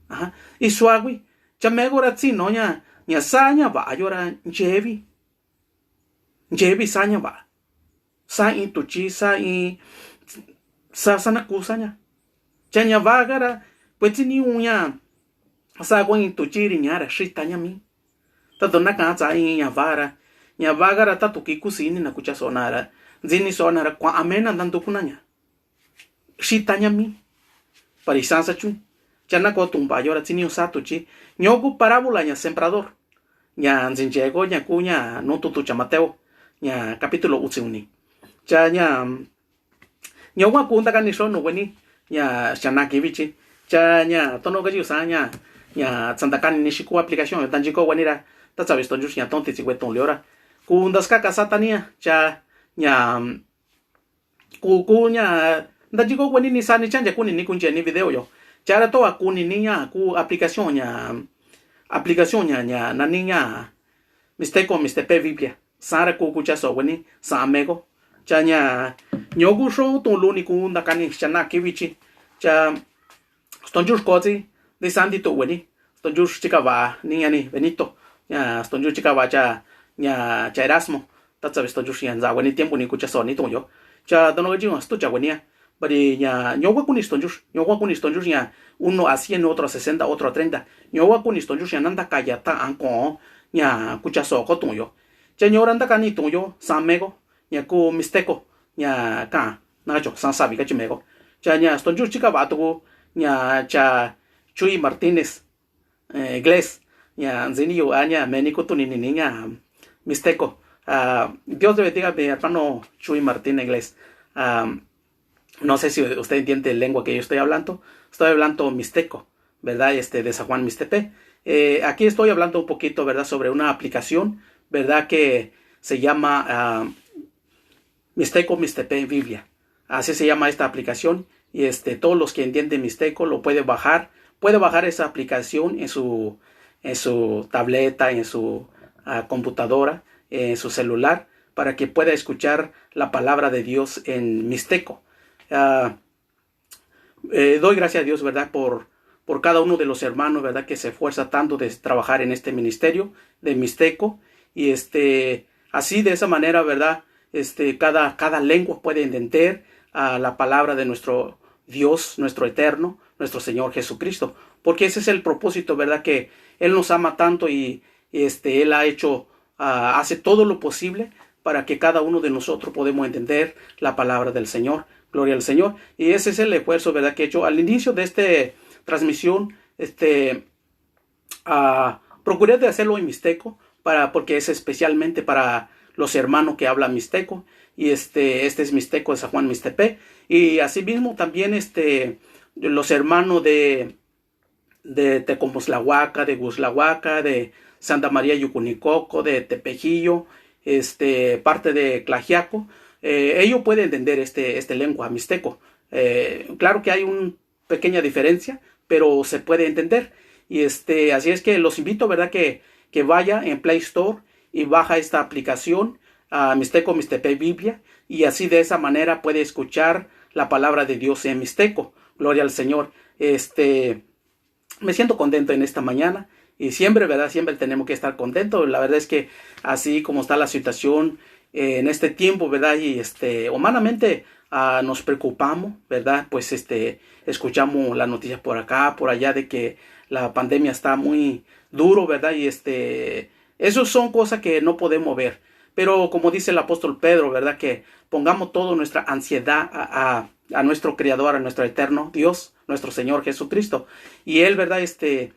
Aha. I sua kui. Cha me ko ra tsi no ña ña sa ñava'a yora nchevi. Nchevi sa ñava'a. Sa in tuchi, sa in, sa, sa naku sa ña. Cha ñava'a kara, pues tsi niu ña, sa ko in tuchi ri ña ra, xita ña mi. Tatu naka tsa in ñava'a ra, ñava'a kara tatu ki kusi ni na kucha sona ra, ntsini sona ra, kua amena ntanduku na ña. Xita ña mi. Pari sansa chu. Cha nako tumba yora tsi niu sa tuchi. Ñoku parábola ña sembrador. Ña ntsincheko ña ku ña nu tutu cha Mateo. Ña capítulo utsi uni. Cha ña, ñowa ku ntakani xo nu weni. Ña xana kivi chi. Cha ña tono kayiu sa ña, ña tsantakani ni xi ku aplicación. Tanchiko weni ra. Tatsavi stonyu xi ña tonti tsi we tun liora. Ku ntaskaka sa tania. Cha ña ku, ku ña, ntayi ko kueni ni sa ni chancha kuni ni kunche ni video yo. Chara to a kuni ni ña ku aplicación ña, aplicación ña, ña, nani ña, Mixteco, Mixtepec Biblia. Sara ku kucha so kueni, sa amego. Cha ña, ñoku xo tun luni ku ntakani, cha na kivi chi. Cha, stonyu xkotsi, ni santi to kueni. Stonyu chikava, ni ña ni, Benito. Ña, stonyu chikava cha, ña, cha Erasmo. Tatsavi stonyu ña, ntsa kueni tiempo ni kucha so ni tun yo. Cha, tono kayiu, stu cha kuenia. Bari ña, ñowa kuni stonyu, ñowa kuni stonyu ña, uno a cien, otro a sesenta, otro a treinta. Ñowa kuni stonyu ña, nanda kaya ta anko, ña, kucha so ko tun yo. Cha ñora ntakani tun yo, sa mego, ña ku Mixteco, ña ka, na cho, sa savi kachi mego. Cha ña, stonyu chikava tuku, ña cha Chuy Martínez, eh, Gles, ña ntsini yu a ña meni kutu ni ni ña Mixteco. Ah, Dios le bendiga mi hermano Chuy Martínez Gles. Ah, no sé si usted entiende la lengua que yo estoy hablando. Estoy hablando mixteco, ¿verdad? Este, de San Juan Mixtepec. Eh, aquí estoy hablando un poquito, ¿verdad? Sobre una aplicación, ¿verdad? Que se llama, ah, Mixteco Mixtepec Biblia. Así se llama esta aplicación. Y este, todos los que entienden mixteco lo puede bajar. Puede bajar esa aplicación en su, en su tableta, en su, ah, computadora, en su celular, para que pueda escuchar la palabra de Dios en mixteco. Ah, eh, doy gracias a Dios, ¿verdad? Por, por cada uno de los hermanos, ¿verdad? Que se esfuerza tanto de trabajar en este ministerio de mixteco. Y este, así de esa manera, ¿verdad? Este, cada, cada lengua puede entender a la palabra de nuestro Dios, nuestro eterno, nuestro Señor Jesucristo. Porque ese es el propósito, ¿verdad? Que Él nos ama tanto y, y, este, Él ha hecho, ah, hace todo lo posible para que cada uno de nosotros podemos entender la palabra del Señor. Gloria al Señor. Y ese es el esfuerzo, ¿verdad? Que he hecho al inicio de esta transmisión, este, ah, procuré de hacerlo en mixteco, para, porque es especialmente para los hermanos que hablan mixteco. Y este, este es mixteco de San Juan Mixtepec. Y asimismo también, este, los hermanos de, de Tecomuslahuaca, de Guslahuaca, de Santa María Yucunicoco, de Tepejillo, este, parte de Tlaxiaco, eh, ellos pueden entender este, este lengua mixteco. Eh, claro que hay una pequeña diferencia, pero se puede entender. Y este, así es que los invito, ¿verdad? Que, que vaya en Play Store y baja esta aplicación, ah, Mixteco, Mixtepec Biblia, y así de esa manera puede escuchar la palabra de Dios en mixteco. Gloria al Señor. Este, me siento contento en esta mañana y siempre, ¿verdad? Siempre tenemos que estar contentos. La verdad es que así como está la situación, eh, en este tiempo, ¿verdad? Y este, humanamente, ah, nos preocupamos, ¿verdad? Pues este, escuchamos las noticias por acá, por allá, de que la pandemia está muy duro, ¿verdad? Y este, esas son cosas que no podemos ver. Pero como dice el apóstol Pedro, ¿verdad? Que pongamos toda nuestra ansiedad a, a, a nuestro Creador, a nuestro eterno Dios, nuestro Señor Jesucristo. Y Él, ¿verdad? Este,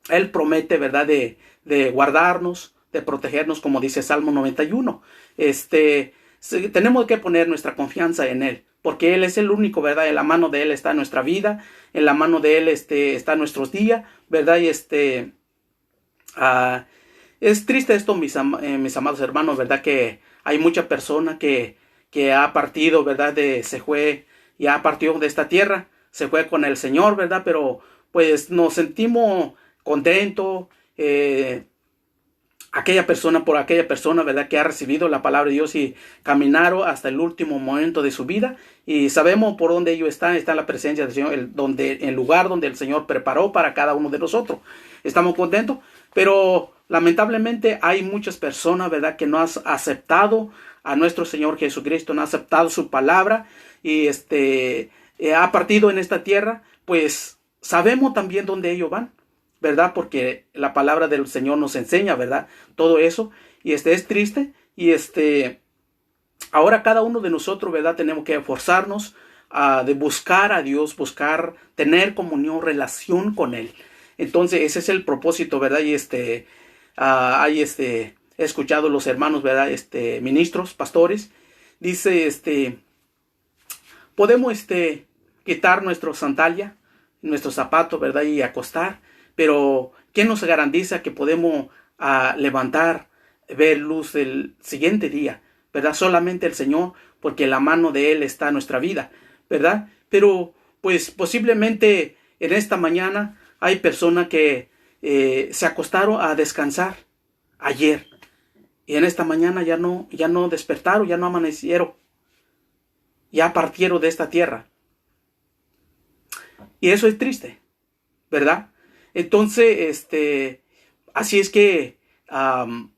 Él promete, ¿verdad? De, de guardarnos, de protegernos, como dice Salmo noventa y uno. Este, se, tenemos que poner nuestra confianza en Él, porque Él es el único, ¿verdad? En la mano de Él está nuestra vida, en la mano de Él, este, están nuestros días, ¿verdad? Y este, ah, es triste esto, mis am-, eh, mis amados hermanos, ¿verdad? Que hay mucha persona que, que ha partido, ¿verdad? De, se fue, ya partió de esta tierra, se fue con el Señor, ¿verdad? Pero, pues, nos sentimos contentos, eh, aquella persona, por aquella persona, ¿verdad? Que ha recibido la palabra de Dios y caminaron hasta el último momento de su vida. Y sabemos por dónde ellos están, está en la presencia del Señor, el, donde, el lugar donde el Señor preparó para cada uno de nosotros. Estamos contentos, pero Lamentablemente hay muchas personas, ¿verdad?, que no han aceptado a nuestro Señor Jesucristo, no han aceptado su palabra y este, eh, ha partido en esta tierra, pues sabemos también dónde ellos van, ¿verdad? Porque la palabra del Señor nos enseña, ¿verdad? Todo eso, y este es triste, y este, ahora cada uno de nosotros, ¿verdad? Tenemos que esforzarnos a, de buscar a Dios, buscar tener comunión, relación con Él. Entonces, ese es el propósito, ¿verdad? Y este, ah, hay este, he escuchado los hermanos, ¿verdad? Este, ministros, pastores, dice, este, podemos este, quitar nuestro sandalia, nuestro zapato, ¿verdad? Y acostar, pero ¿quién nos garantiza que podemos ah, levantar, ver luz del siguiente día? ¿Verdad? Solamente el Señor, porque la mano de Él está en nuestra vida, ¿verdad? Pero pues posiblemente en esta mañana hay personas que eh, se acostaron a descansar ayer y en esta mañana ya no, ya no despertaron, ya no amanecieron, ya partieron de esta tierra. Y eso es triste, ¿verdad? Entonces, este, así es que am,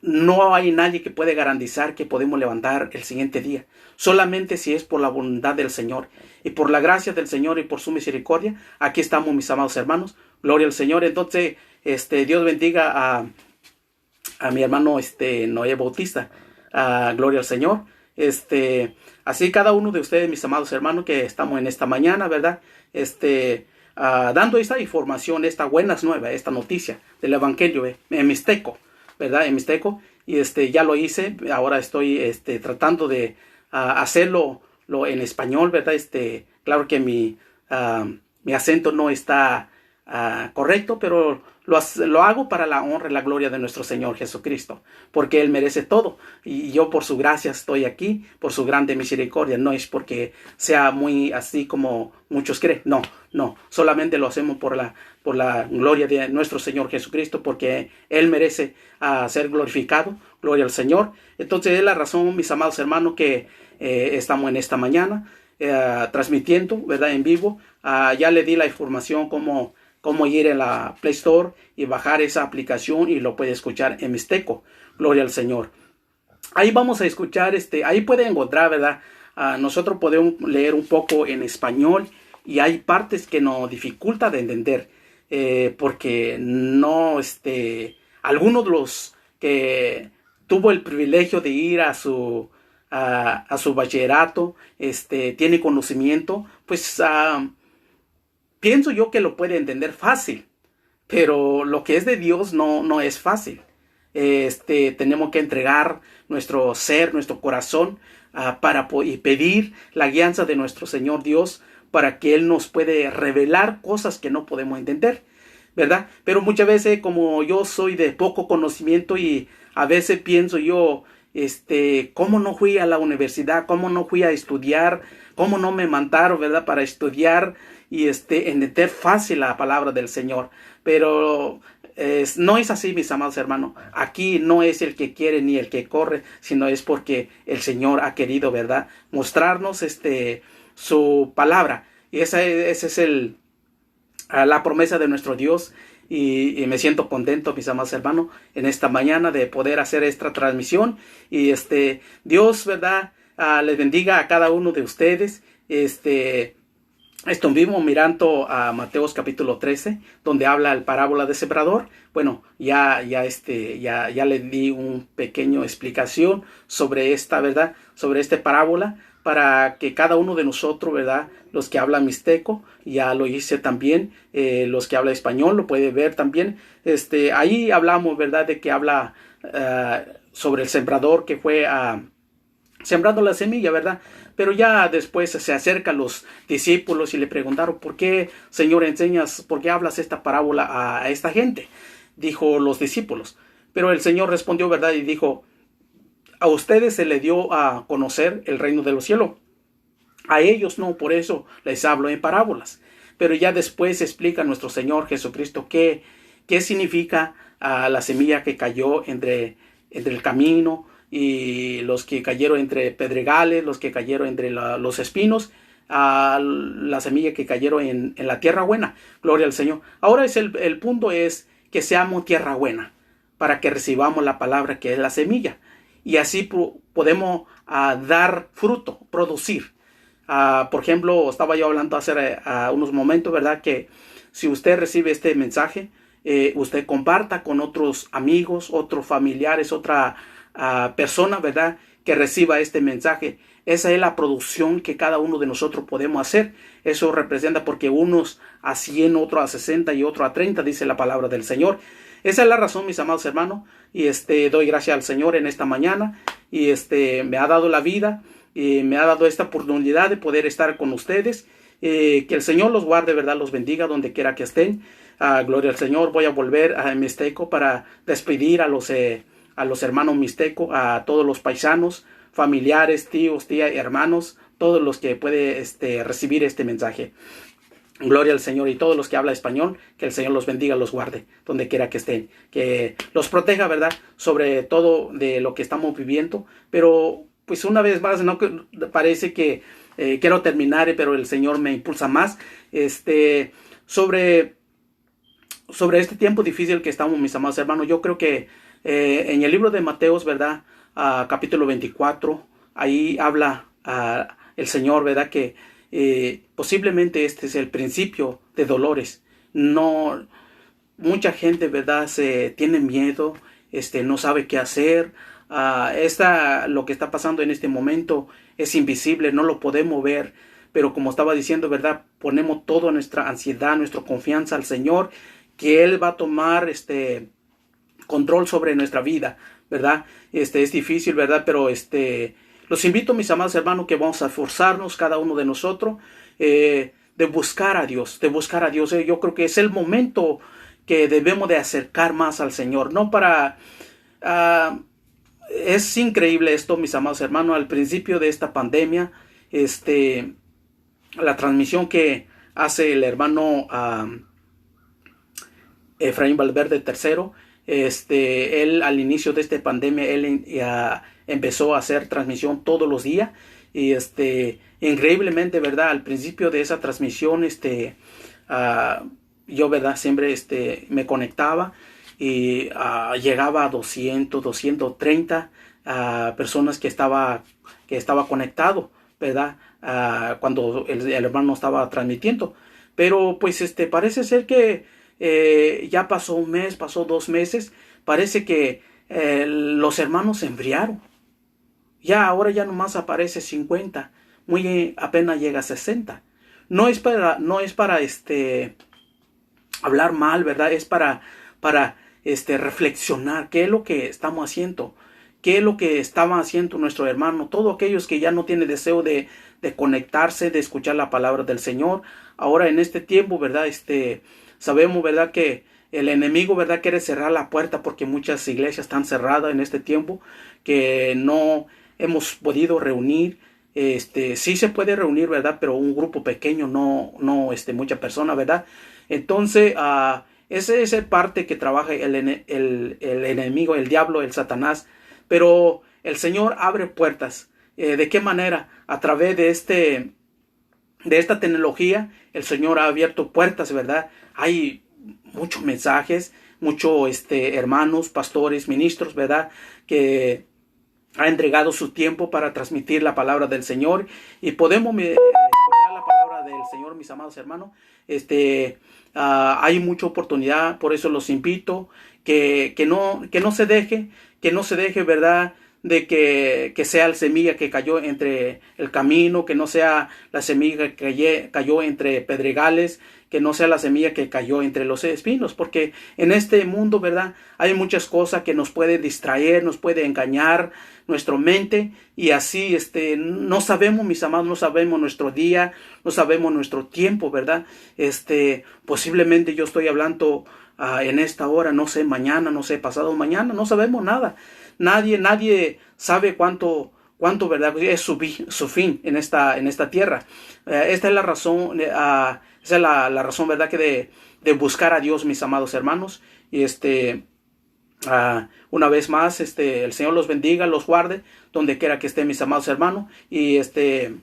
no hay nadie que puede garantizar que podemos levantar el siguiente día. Solamente si es por la voluntad del Señor y por la gracia del Señor y por su misericordia. Aquí estamos, mis amados hermanos. Gloria al Señor. Entonces, este, Dios bendiga a, a mi hermano, este, Noé Bautista. Ah, gloria al Señor. Este, así cada uno de ustedes, mis amados hermanos, que estamos en esta mañana, ¿verdad? Este, ah, dando esta información, esta buenas nuevas, esta noticia del evangelio, eh, en mixteco, ¿verdad? En mixteco. Y este, ya lo hice, ahora estoy, este, tratando de ah, hacerlo lo, en español, ¿verdad? Este, claro que mi, ah, mi acento no está ah, correcto, pero lo, ha- lo hago para la honra y la gloria de nuestro Señor Jesucristo, porque Él merece todo. Y yo por su gracia estoy aquí, por su grande misericordia. No es porque sea muy así como muchos creen, no, no. Solamente lo hacemos por la, por la gloria de nuestro Señor Jesucristo, porque Él merece ah, ser glorificado. Gloria al Señor. Entonces es la razón, mis amados hermanos, que eh, estamos en esta mañana eh, transmitiendo, ¿verdad? En vivo. Ah, ya le di la información cómo, cómo ir en la Play Store y bajar esa aplicación y lo puede escuchar en mixteco. Gloria al Señor. Ahí vamos a escuchar, este, ahí puede encontrar, ¿verdad? Ah, nosotros podemos leer un poco en español y hay partes que nos dificulta de entender, eh, porque no, este, algunos de los que tuvo el privilegio de ir a su, a, a su bachillerato, este, tiene conocimiento, pues ah, pienso yo que lo puede entender fácil, pero lo que es de Dios no, no es fácil. Este, tenemos que entregar nuestro ser, nuestro corazón ah, para po- y pedir la guianza de nuestro Señor Dios para que Él nos puede revelar cosas que no podemos entender, ¿verdad? Pero muchas veces como yo soy de poco conocimiento y a veces pienso yo, este, cómo no fui a la universidad, cómo no fui a estudiar, cómo no me mandaron, ¿verdad? Para estudiar y este, entender fácil la palabra del Señor. Pero es- no es así, mis amados hermanos. Aquí no es el que quiere ni el que corre, sino es porque el Señor ha querido, ¿verdad? Mostrarnos este, su palabra. Y esa, ese es el, a la promesa de nuestro Dios. Y, y me siento contento, mis amados hermanos, en esta mañana de poder hacer esta transmisión. Y este, Dios, ¿verdad? Ah, les bendiga a cada uno de ustedes. Este, estuvimos mirando a Mateos capítulo trece, donde habla el parábola de sembrador. Bueno, ya, ya, este, ya, ya le di un pequeño explicación sobre esta, ¿verdad? Sobre este parábola para que cada uno de nosotros, ¿verdad? Los que hablan mixteco, ya lo hice también, eh, los que hablan español lo pueden ver también. Este, ahí hablamos, ¿verdad? De que habla ah, sobre el sembrador que fue a sembrando la semilla, ¿verdad? Pero ya después se acercan los discípulos y le preguntaron, ¿por qué, Señor, enseñas, por qué hablas esta parábola a, a esta gente? Dijo los discípulos. Pero el Señor respondió, ¿verdad? Y dijo, a ustedes se le dio a conocer el reino de los cielos. A ellos no, por eso les hablo en parábolas. Pero ya después explica nuestro Señor Jesucristo qué, qué significa ah, la semilla que cayó entre, entre el camino y los que cayeron entre pedregales, los que cayeron entre la- los espinos, a la semilla que cayeron en, en la tierra buena. Gloria al Señor. Ahora es el, el punto es que seamos tierra buena, para que recibamos la palabra que es la semilla. Y así po-, podemos, ah, dar fruto, producir. Ah, por ejemplo, estaba yo hablando hace, ah, unos momentos, ¿verdad? Que si usted recibe este mensaje, eh, usted comparta con otros amigos, otros familiares, otra, ah, persona, ¿verdad? Que reciba este mensaje. Esa es la producción que cada uno de nosotros podemos hacer. Eso representa porque unos a cien, otro a sesenta y otro a treinta, dice la palabra del Señor. Esa es la razón, mis amados hermanos, y, este, doy gracias al Señor en esta mañana, y, este, me ha dado la vida, y me ha dado esta oportunidad de poder estar con ustedes. Eh, que el Señor los guarde, ¿verdad? Los bendiga donde quiera que estén. Ah, gloria al Señor. Voy a volver a Mixteco para despedir a los, eh, a los hermanos mixtecos, a todos los paisanos, familiares, tíos, tías, hermanos, todos los que puede, este, recibir este mensaje. Gloria al Señor, y todos los que hablan español, que el Señor los bendiga, los guarde, donde quiera que estén, que los proteja, ¿verdad? Sobre todo de lo que estamos viviendo, pero, pues, una vez más, no que, parece que, eh, quiero terminar, eh, pero el Señor me impulsa más, este, sobre, sobre este tiempo difícil que estamos, mis amados hermanos. Yo creo que, eh, en el libro de Mateos, ¿verdad? Ah, capítulo veinticuatro, ahí habla, ah, el Señor, ¿verdad? Que, eh, posiblemente este es el principio de dolores. No, mucha gente, ¿verdad? Se tiene miedo, este, no sabe qué hacer. Ah, esta, lo que está pasando en este momento es invisible, no lo podemos ver. Pero como estaba diciendo, ¿verdad? Ponemos toda nuestra ansiedad, nuestra confianza al Señor, que Él va a tomar, este, control sobre nuestra vida, ¿verdad? Este, es difícil, ¿verdad? Pero, este, los invito, mis amados hermanos, que vamos a esforzarnos cada uno de nosotros, eh, de buscar a Dios, de buscar a Dios. Eh, yo creo que es el momento que debemos de acercar más al Señor, no para, ah, es increíble esto, mis amados hermanos. Al principio de esta pandemia, este, la transmisión que hace el hermano, ah, Efraín Valverde tercero, este, él al inicio de esta pandemia, él en-, ya empezó a hacer transmisión todos los días y, este, increíblemente, ¿verdad? Al principio de esa transmisión, este, ah, yo, ¿verdad? Siempre, este, me conectaba y, ah, llegaba a doscientos, doscientos treinta, ah, personas que estaba, que estaba conectado, ¿verdad? Ah, cuando el, el hermano estaba transmitiendo. Pero, pues, este, parece ser que, eh, ya pasó un mes, pasó dos meses, parece que, eh, los hermanos se enfriaron. Ya, ahora ya nomás aparece cincuenta, muy, eh, apenas llega a sesenta. No es para, no es para, este, hablar mal, ¿verdad? Es para, para, este, reflexionar qué es lo que estamos haciendo, qué es lo que estaba haciendo nuestro hermano, todos aquellos que ya no tienen deseo de, de conectarse, de escuchar la palabra del Señor. Ahora en este tiempo, ¿verdad? Este, sabemos, ¿verdad? Que el enemigo, ¿verdad? Quiere cerrar la puerta porque muchas iglesias están cerradas en este tiempo, que no hemos podido reunir. Este, sí se puede reunir, ¿verdad? Pero un grupo pequeño, no, no, este, mucha persona, ¿verdad? Entonces, ah, esa es la parte que trabaja el ene-, el, el enemigo, el diablo, el Satanás. Pero el Señor abre puertas. Eh, ¿de qué manera? A través de este, de esta tecnología, el Señor ha abierto puertas, ¿verdad? Hay muchos mensajes, muchos, este, hermanos, pastores, ministros, ¿verdad? Que ha entregado su tiempo para transmitir la palabra del Señor y podemos, eh, escuchar la palabra del Señor, mis amados hermanos. Este, ah, hay mucha oportunidad, por eso los invito que, que no, que no se deje, que no se deje, ¿verdad? De que, que sea la semilla que cayó entre el camino, que no sea la semilla que caye-, cayó entre pedregales, que no sea la semilla que cayó entre los espinos, porque en este mundo, ¿verdad? Hay muchas cosas que nos puede distraer, nos puede engañar nuestra mente, y así, este, no sabemos, mis amados, no sabemos nuestro día, no sabemos nuestro tiempo, ¿verdad? Este, posiblemente yo estoy hablando, ah, en esta hora, no sé, mañana, no sé, pasado mañana, no sabemos nada. Nadie, nadie sabe cuánto, cuánto, ¿verdad? Es su vi-, su fin en esta, en esta tierra. Eh, esta es la razón, eh, ah, esa es la, la razón, ¿verdad? Que de, de buscar a Dios, mis amados hermanos. Y, este, ah, una vez más, este, el Señor los bendiga, los guarde, donde quiera que estén, mis amados hermanos. Y, este,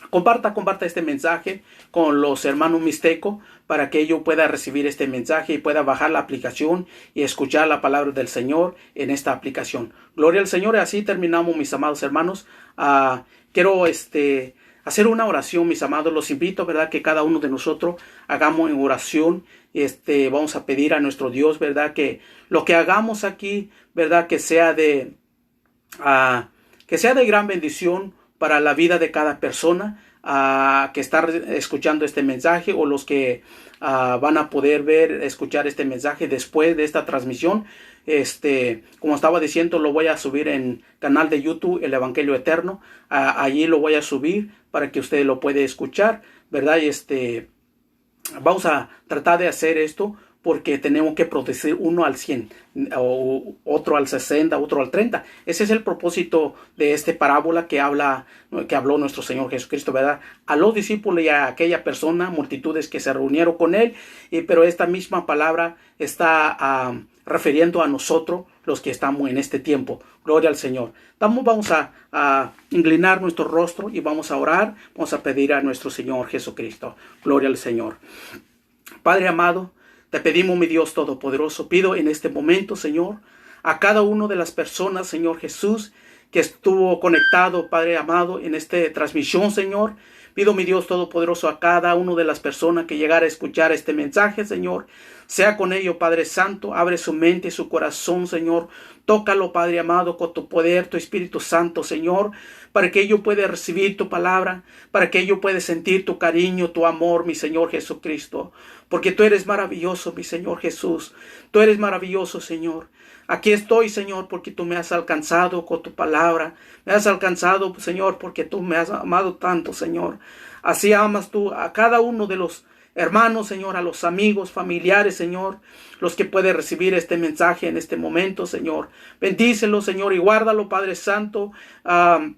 Comparta, comparta este mensaje con los hermanos mixteco para que ellos puedan recibir este mensaje y pueda bajar la aplicación y escuchar la palabra del Señor en esta aplicación. Gloria al Señor. Y así terminamos, mis amados hermanos. Ah, quiero, este, hacer una oración, mis amados. Los invito, ¿verdad? Que cada uno de nosotros hagamos en oración. Este, vamos a pedir a nuestro Dios, ¿verdad? Que lo que hagamos aquí, ¿verdad? Que sea de, ah, que sea de gran bendición para la vida de cada persona, ah, que está re-, escuchando este mensaje, o los que, ah, van a poder ver, escuchar este mensaje después de esta transmisión. Este, como estaba diciendo, lo voy a subir en canal de YouTube, El Evangelio Eterno. Ah, allí lo voy a subir para que usted lo puede escuchar, ¿verdad? Y este, vamos a tratar de hacer esto porque tenemos que producir uno al cien, o otro al sesenta, otro al treinta. Ese es el propósito de esta parábola que habla, que habló nuestro Señor Jesucristo, ¿verdad? A los discípulos y a aquella persona, multitudes que se reunieron con él, y, pero esta misma palabra está, ah, refiriendo a nosotros, los que estamos en este tiempo. Gloria al Señor. Vamos, vamos a, a inclinar nuestro rostro y vamos a orar. Vamos a pedir a nuestro Señor Jesucristo. Gloria al Señor. Padre amado, te pedimos, mi Dios todopoderoso, pido en este momento, Señor, a cada uno de las personas, Señor Jesús, que estuvo conectado, Padre amado, en esta transmisión, Señor. Pido, mi Dios todopoderoso, a cada uno de las personas que llegara a escuchar este mensaje, Señor, sea con ello, Padre Santo, abre su mente y su corazón, Señor. Tócalo, Padre amado, con tu poder, tu Espíritu Santo, Señor, para que ello pueda recibir tu palabra, para que ello pueda sentir tu cariño, tu amor, mi Señor Jesucristo. Porque tú eres maravilloso, mi Señor Jesús. Tú eres maravilloso, Señor. Aquí estoy, Señor, porque tú me has alcanzado con tu palabra. Me has alcanzado, Señor, porque tú me has amado tanto, Señor. Así amas tú a cada uno de los hermanos, Señor, a los amigos, familiares, Señor, los que pueden recibir este mensaje en este momento, Señor. Bendícelo, Señor, y guárdalo, Padre Santo, ah,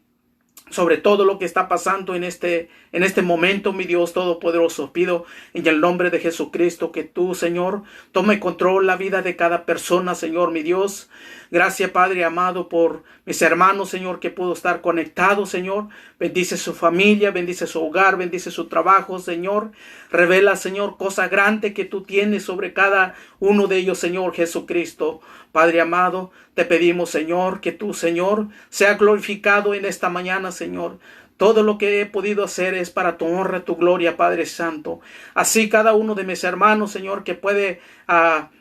sobre todo lo que está pasando en este, en este momento, mi Dios todopoderoso. Pido en el nombre de Jesucristo que tú, Señor, tome control la vida de cada persona, Señor, mi Dios. Gracias, Padre amado, por mis hermanos, Señor, que pudo estar conectado, Señor. Bendice su familia, bendice su hogar, bendice su trabajo, Señor. Revela, Señor, cosa grande que tú tienes sobre cada uno de ellos, Señor Jesucristo. Padre amado, te pedimos, Señor, que tú, Señor, sea glorificado en esta mañana, Señor. Todo lo que he podido hacer es para tu honra, tu gloria, Padre Santo. Así cada uno de mis hermanos, Señor, que puede, ah,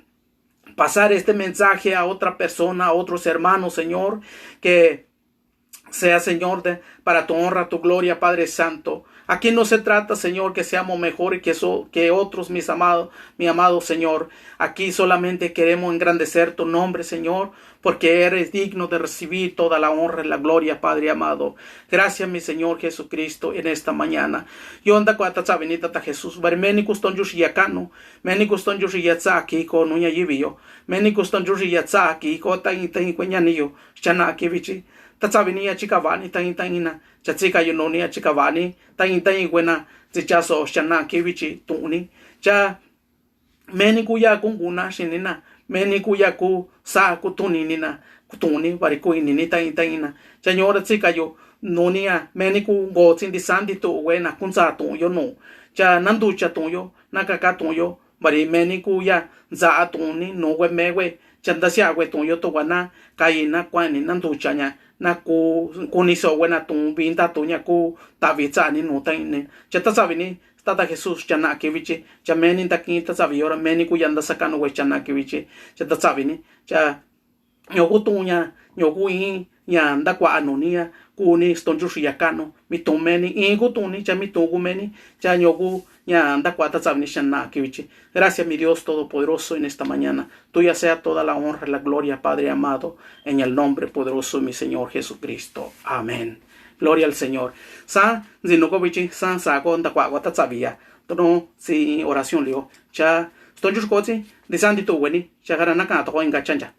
pasar este mensaje a otra persona, a otros hermanos, Señor, que sea, Señor, de, para tu honra, tu gloria, Padre Santo. Aquí no se trata, Señor, que seamos mejores que, so-, que otros, mis amados, mi amado Señor. Aquí solamente queremos engrandecer tu nombre, Señor, porque eres digno de recibir toda la honra y la gloria, Padre amado. Gracias, mi Señor Jesucristo, en esta mañana. Yonda kuata sabini, Tata Jesús, bari meni kuston yushi yakano, meni kuston yushi yatsa ki ko nuña yibiyo, meni kuston yushi yatsa ki ko ta in ta in kueña niyo, chana ki bichi. Ta sabini ya chika bani ta in ta ina. Cha tsika yu nuni ya chika bani ta in ta in kuena. Tsi cha so chana ki bichi tuni. Cha meni ku ya ku nguna shinina. Meni ku ya ku sa ku tuni nina. Ku tuni bari ku inini ta in ta ina. Cha ñora tsika yu nuni ya meni ku ngo tsi ndi sandi tu kuena ku nsa tu yo nu. Cha nanducha tu yo, nakaka tu yo. Bari meni ku ya nsa tuni nu kue me kue. Cha ndasiawe tu yo tu kuana. Kaina kuani nanducha ña. Na ku, kuni so kuena tu vinta tu ña ku tavi tsani nu ta ini. Cha ta sabini, Tata Jesús, chana ki bichi. Cha meni ndaki ta sabi yora, meni ku ya ndasakanu kue chana ki bichi. Cha ta sabini. Cha ñoku tu ña, ñoku i ña ndakua nuni ya, kuni ston yushi yakano, mi tu meni, i ku tuni, cha mi tu ku meni, cha ñoku ña ndakua ta sabini chana ki bichi. Gracias, mi Dios todopoderoso, en esta mañana. Tuya sea toda la honra y la gloria, Padre amado, en el nombre poderoso de mi Señor Jesucristo. Amén. Gloria al Señor. Sa, nzi no ko bichi, sa, sa ko ndakua ko ta sabi ya. Tono, si oración lio. Cha, ston yushi ko tsi, ndi sandi tu kueni, cha kara naka to ko inka chancha.